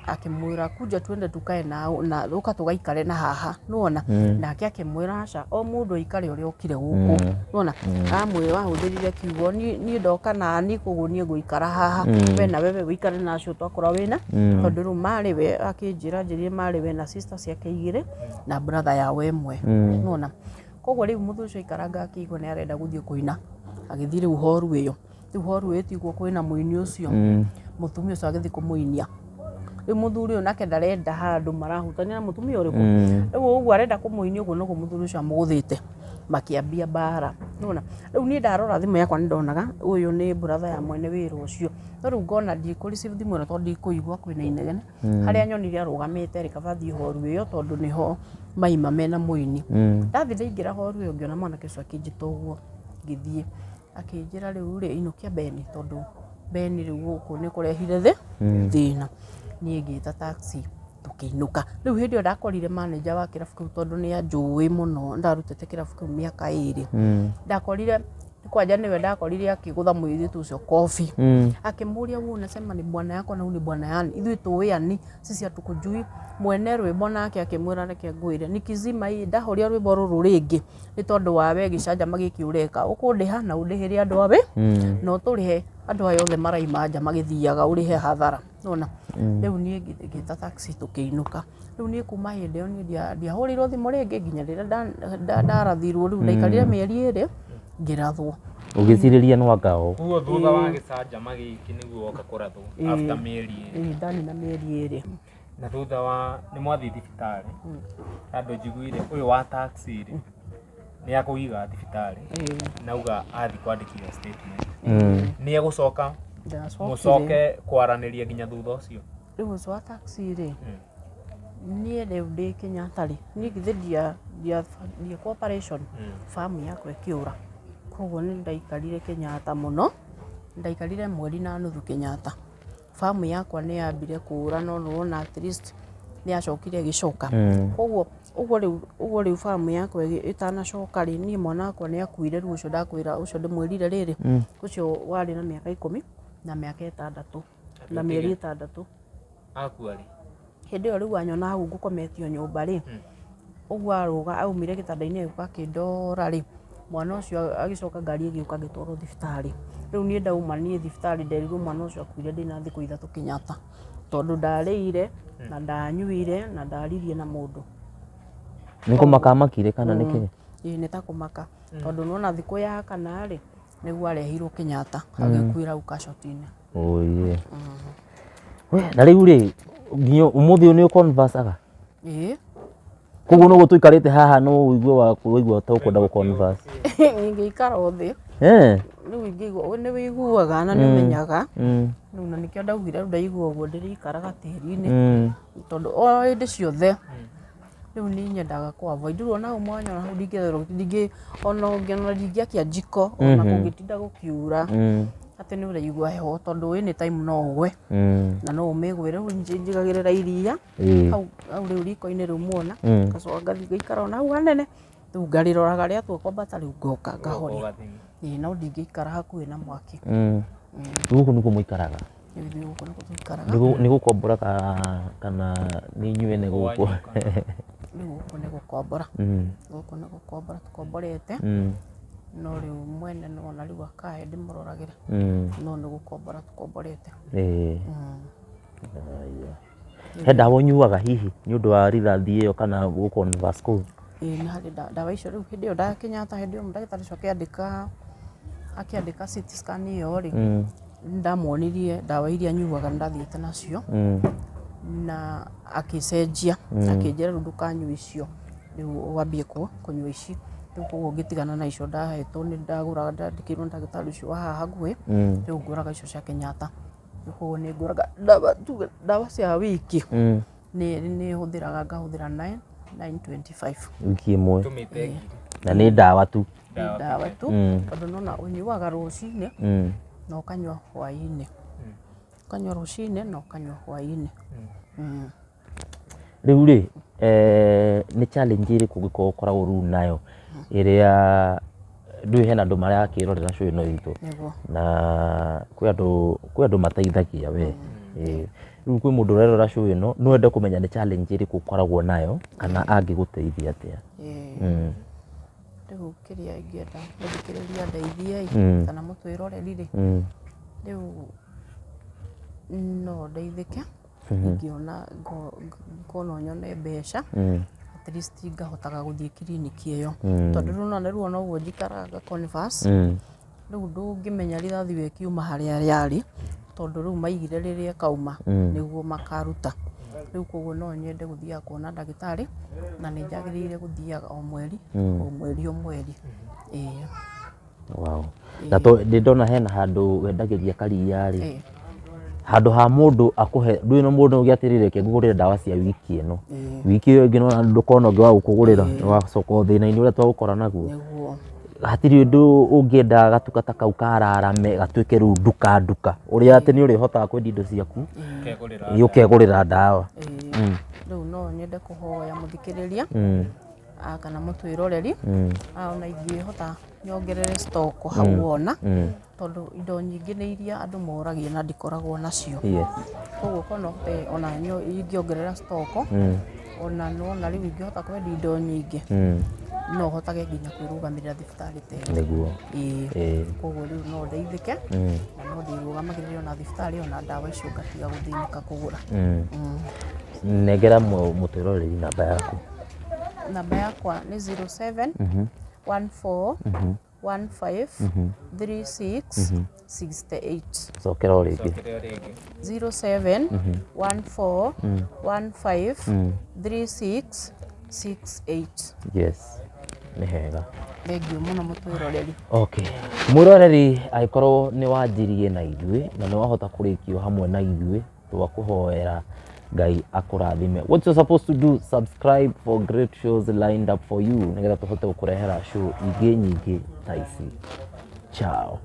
akĩmwĩra kuja twende tukae na ũka tũgaikare na haha, nĩwona. Nake akĩmwĩra aca, o mũndũ aikare ũrĩa okire gũkũ, nĩwona. Amwĩra ahũthĩrire kiugo niĩ ndoka nani koguo niĩ ngũikara haha, we na wewe ũikare na acio twakora wĩna, tondũ rĩu marĩ we akĩnjĩra njĩrire marĩ we na sister ciake igĩrĩ na brother yao ĩmwe, nĩwona. Koguo rĩu mũthuri ũcio aikaranga akĩigua nĩ arenda gũthiĩ kũina, agĩthiĩ rĩu horu ĩyo, rĩu horu ĩyo tiguo kwĩna mũini ũcio, mũtumia ũcio agĩthiĩ kũmũinia. Rĩu mũthuri ũyũ nake ndarenda handũ marahutania na mũtumia ũrĩkũ, rĩu ũguo arenda kũmũinia ũguo noguo mũthuri ũcio amũgũthĩte, makĩambia mbara, nĩwona. Rĩu niĩ ndarora thimũ yakwa nĩ ndonaga ũyũ nĩ brother ya mwene wĩra ũcio, no rĩu ngona ndikũ receive thimũ ĩno tondũ ndikũigua kwĩna inegene. Harĩa nyonire arũgamĩte rĩ, kaba thiĩ horu ĩyo tondũ nĩho maima mena mũini. Ndathiĩ ndaingĩra horu ĩyo ngĩona mwanake ũcio akĩnjĩta ũguo, ngĩthiĩ akĩnjĩra rĩu rĩ inũkia Beni tondũ Beni rĩu gũkũ nĩ kũrehire thĩna. Niĩ ngĩta taxi tũkĩinũka. Rĩu hĩndĩ ĩyo ndakorire manager wa kĩrabu kĩu tondũ nĩ anjũĩ mũno, ndarutĩte kĩrabu kĩu mĩaka 2. Ndakorire kwanja nĩwe ndakorire akĩgũtha mũirĩtu ũcio kobi. Akĩmũria wewe unasema ni bwana yako na huyu ni bwana yani, ithuĩ tũĩ ani sisi hatukujui. Mwene rwĩmbo nake akĩmwĩra reke ngwĩre nikizima hii ndahoria rwĩmbo rũrũ rĩngĩ nĩ tondũ wa we gĩcanjama gĩkĩ ũreka, ũkũndĩha na ũndĩhĩre andũ awe na ũtũrĩhe andũ aya othe maraima nja magĩthiaga ũrĩhe hathara, nĩwona. Rĩu niĩ ngĩta taxi tũkĩinũka. Rĩu niĩ kuma hĩndĩ ĩyo niĩ ndiahũrĩirwo thimũ rĩngĩ nginya rĩrĩa ndarathirwo. Rĩu ndaikarire mĩeri 2 ngĩrathwo. Ũgĩcirĩria nĩ wangao. Koguo thutha wa gĩcanjama gĩkĩ nĩguo woka kũrathwo after mĩeri 2. Ĩĩ, ndanina mĩeri 2. Na thutha wa nĩ mwathiĩ thibitarĩ, handũ njiguire ũyũ wa taxi rĩ nĩ akũiga thibitarĩ nauga athiĩ kwandĩkithia statement, nĩ egũcoka mũcoke kwaranĩria nginya thutha ũcio. Rĩu ũcio wa taxi rĩ, niĩ rĩu ndĩ Kenyatta rĩ, niĩ githĩ ndiekwo operation, famu yakwa ĩkĩũra, koguo nĩ ndaikarire Kenyatta mũno, ndaikarire mweri na nuthu Kenyatta. Famu yakwa nĩ yambire kũũra no nĩwona at least nĩ yacokire ĩgĩcoka. Koguo ũguo rĩu famu yakwa ĩtanacoka rĩ, niĩ mwana wakwa nĩ akuire. Rĩu ũcio ndakwĩra, ũcio ndĩmwĩrire rĩrĩ, ũcio warĩ na mĩaka 10 na mĩaka 6 na mĩeri 6. Akua rĩ? Hĩndĩ ĩyo rĩu anyona hau ngũkometio nyũmba rĩ, ũguo arũga aumire gĩtanda-inĩ agĩũka akĩndora rĩ, mwana ũcio agĩcoka ngari ĩgĩũka agĩtwarwo thibitarĩ. Rĩu niĩ ndauma niĩ thibitarĩ nderirwo mwana ũcio akuire ndĩna thikũ 3 Kenyatta, tondũ ndarĩire na ndanyuire na ndaririe na mũndũ. Nĩ kũmaka amakire kana nĩ kĩ? Ĩĩ, nĩ ta kũmaka, tondũ nĩwona thikũ ya kana rĩ nĩguo arehirwo Kenyatta agĩkuĩra hau casualty-inĩ. Oye. We, na rĩu rĩ nginya ũmũthĩ ũyũ nĩ ũconversaga? Ĩĩ. Koguo no tũikarĩte haha no ũigue wa ũigua ta ũkwenda gũ-converse. Ingĩikara o thĩ rĩu ingĩigua nĩ wĩiguaga na nĩ ũmenyaga. Rĩu na nĩkĩo ndaugire rĩu ndaigua ũguo ndĩrĩikaraga tĩri-inĩ, tondũ o hĩndĩ ciothe rĩu nĩ nyendaga kũ avoid. Rĩu ona hau mwanya ona hau ndingĩ ona ũngĩona ndingĩakia jiko ona kũngĩtinda gũkiura atĩ nĩ ũraigua heho, tondũ anytime no ũgwe na no ũmĩgwĩre. Rĩu njigagĩrĩra iria hau hau rĩu riko-inĩ rĩu muona, ngacoka ngathiĩ ngaikara ona hau hanene, rĩu ngarĩroraga rĩatua kwambata rĩu ngoka ngahoria. Ĩĩ, no ndingĩikara hakuhĩ na mwaki. Gũkũ nĩkuo mũikaraga? Rĩu ithuĩ gũkũ nĩkuo tũikaraga. Nĩ gũkombora kana nĩ inyuĩ ene gũkũ? Rĩu gũkũ nĩ gũkombora, gũkũ nĩ gũkombora tũkomborete, no rĩu mwene nĩwona rĩu akae ndĩmũroragĩra, no nĩ gũkombora tũkomborete. He ndawa ũnyuaga hihi nĩ ũndũ wa rithathi ĩyo kana gũ-converse kũu? Ĩĩ, nĩ harĩ ndawa icio. Rĩu hĩndĩ ĩyo nda Kenyatta, hĩndĩ ĩyo ndagĩtarĩ ũcio akĩandĩka CT scan ĩyo rĩ, nĩndamuonirie ndawa iria nyuaga ndathiĩte nacio, na akĩcenjia akĩnjĩra rĩu ndũkanyue icio, rĩu wambie kũnyua ici. Rĩu koguo ngĩtigana na icio ndahetwo nĩ ndagũraga ndandĩkĩirwo nĩ ndagĩtarĩ ũcio wa haha hakuhĩ. Rĩu ngũraga icio cia Kenyatta. Rĩu koguo nĩ ngũraga ndawa tuge ndawa cia wiki. Nĩ hũthĩraga ngahũthĩra 9 925. Wiki ĩmwe. Tũmĩte ngiri. Na nĩ ndawa tu. Nĩ ndawa tu tondũ nona ũnyuaga rũcinĩ na ũkanyua hwaĩ-inĩ. Ũkanyua rũcinĩ na ũkanyua hwaĩ-inĩ. Rĩu rĩ nĩ challenge ĩrĩkũ ũngĩkorwo ũkoragwo rĩu nayo ĩrĩa ndũĩ hena andũ marakĩrorera show ĩno itũ Nĩguo. Na kwĩ andũ mateithagia we. Rĩu kwĩ mũndũ ũrerora show ĩno no ende kũmenya nĩ challenge ĩrĩkũ ũkoragwo nayo kana angĩgũteithia atĩa. Rĩu kĩrĩa ingĩenda mũthikĩrĩria ndeithie ĩ kana mũtwĩroreri rĩ, rĩu no ndeithĩke ingĩona ngona nyone mbeca, at least ngahotaga gũthiĩ kiriniki ĩyo, tondũ rĩu nona rĩu ona ũguo njikaraga Converse. Rĩu ndũngĩmenya rithathi we ĩkiuma harĩa yarĩ, tondũ rĩu maigire rĩrĩa ĩkauma nĩguo makaruta. Rĩu koguo no nyende gũthiaga kuona ndagĩtarĩ na nĩ njagĩrĩire gũthiaga o mweri o mweri o mweri, ĩĩ. Wow. Na to ndĩ ndona hena handũ wendagĩria karia rĩ, handũ ha mũndũ akũhe ndũĩ no mũndũ ũngĩ atĩrĩrĩ, reke ngũgũrĩre ndawa cia wiki ĩno, wiki ĩyo ĩngĩ nona ndũkona ũngĩ wa gũkũgũrĩra, wacoka o thĩna-inĩ ũrĩa twagũkora naguo. Hatirĩ ũndũ ũngĩenda gatuka ta kau kararame gatuĩke rĩu nduka nduka ũrĩa atĩ nĩ ũrĩhotaga kwendia indo ciaku. Ũkegũrĩra. Ũkegũrĩra ndawa. Ĩĩ. Rĩu no nyende kũhoya mũthikĩrĩria kana mũtwĩroreri, ona ingĩhota nyongerere stock hau wona, tondũ indo nyingĩ nĩ iria andũ moragia na ndikoragwo nacio. Koguo korwo no hote ona ingĩongerera stock, ona nona rĩu ingĩhota kwendia indo nyingĩ, no hotage nginya kwĩrũgamĩrĩra thibitarĩ ta ĩyo. Ĩĩ. Koguo rĩu no ndeithĩke na no ndĩrũgamagĩrĩre ona thibitarĩ ona ndawa icio ngatiga gũthĩnĩka kũgũra. Nengera mũtwĩroreri namba yaku. Namba yakwa nĩ 07 14 15 36 68. Cokera o rĩngĩ. Cokere o rĩngĩ. 07 14 15 36 68. Yes, nĩ hega. Thengiũ mũno mũtwĩroreri. Okay, mwĩroreri, angĩkorwo nĩ wanjirie na ithuĩ na nĩ wahota kũrĩkio hamwe na ithuĩ, twakũhoera Ngai akũrathime. What you're supposed to do, subscribe for great shows lined up for you, nĩgetha tũhote gũkũrehera show ingĩ nyingĩ ta ici. Ciao.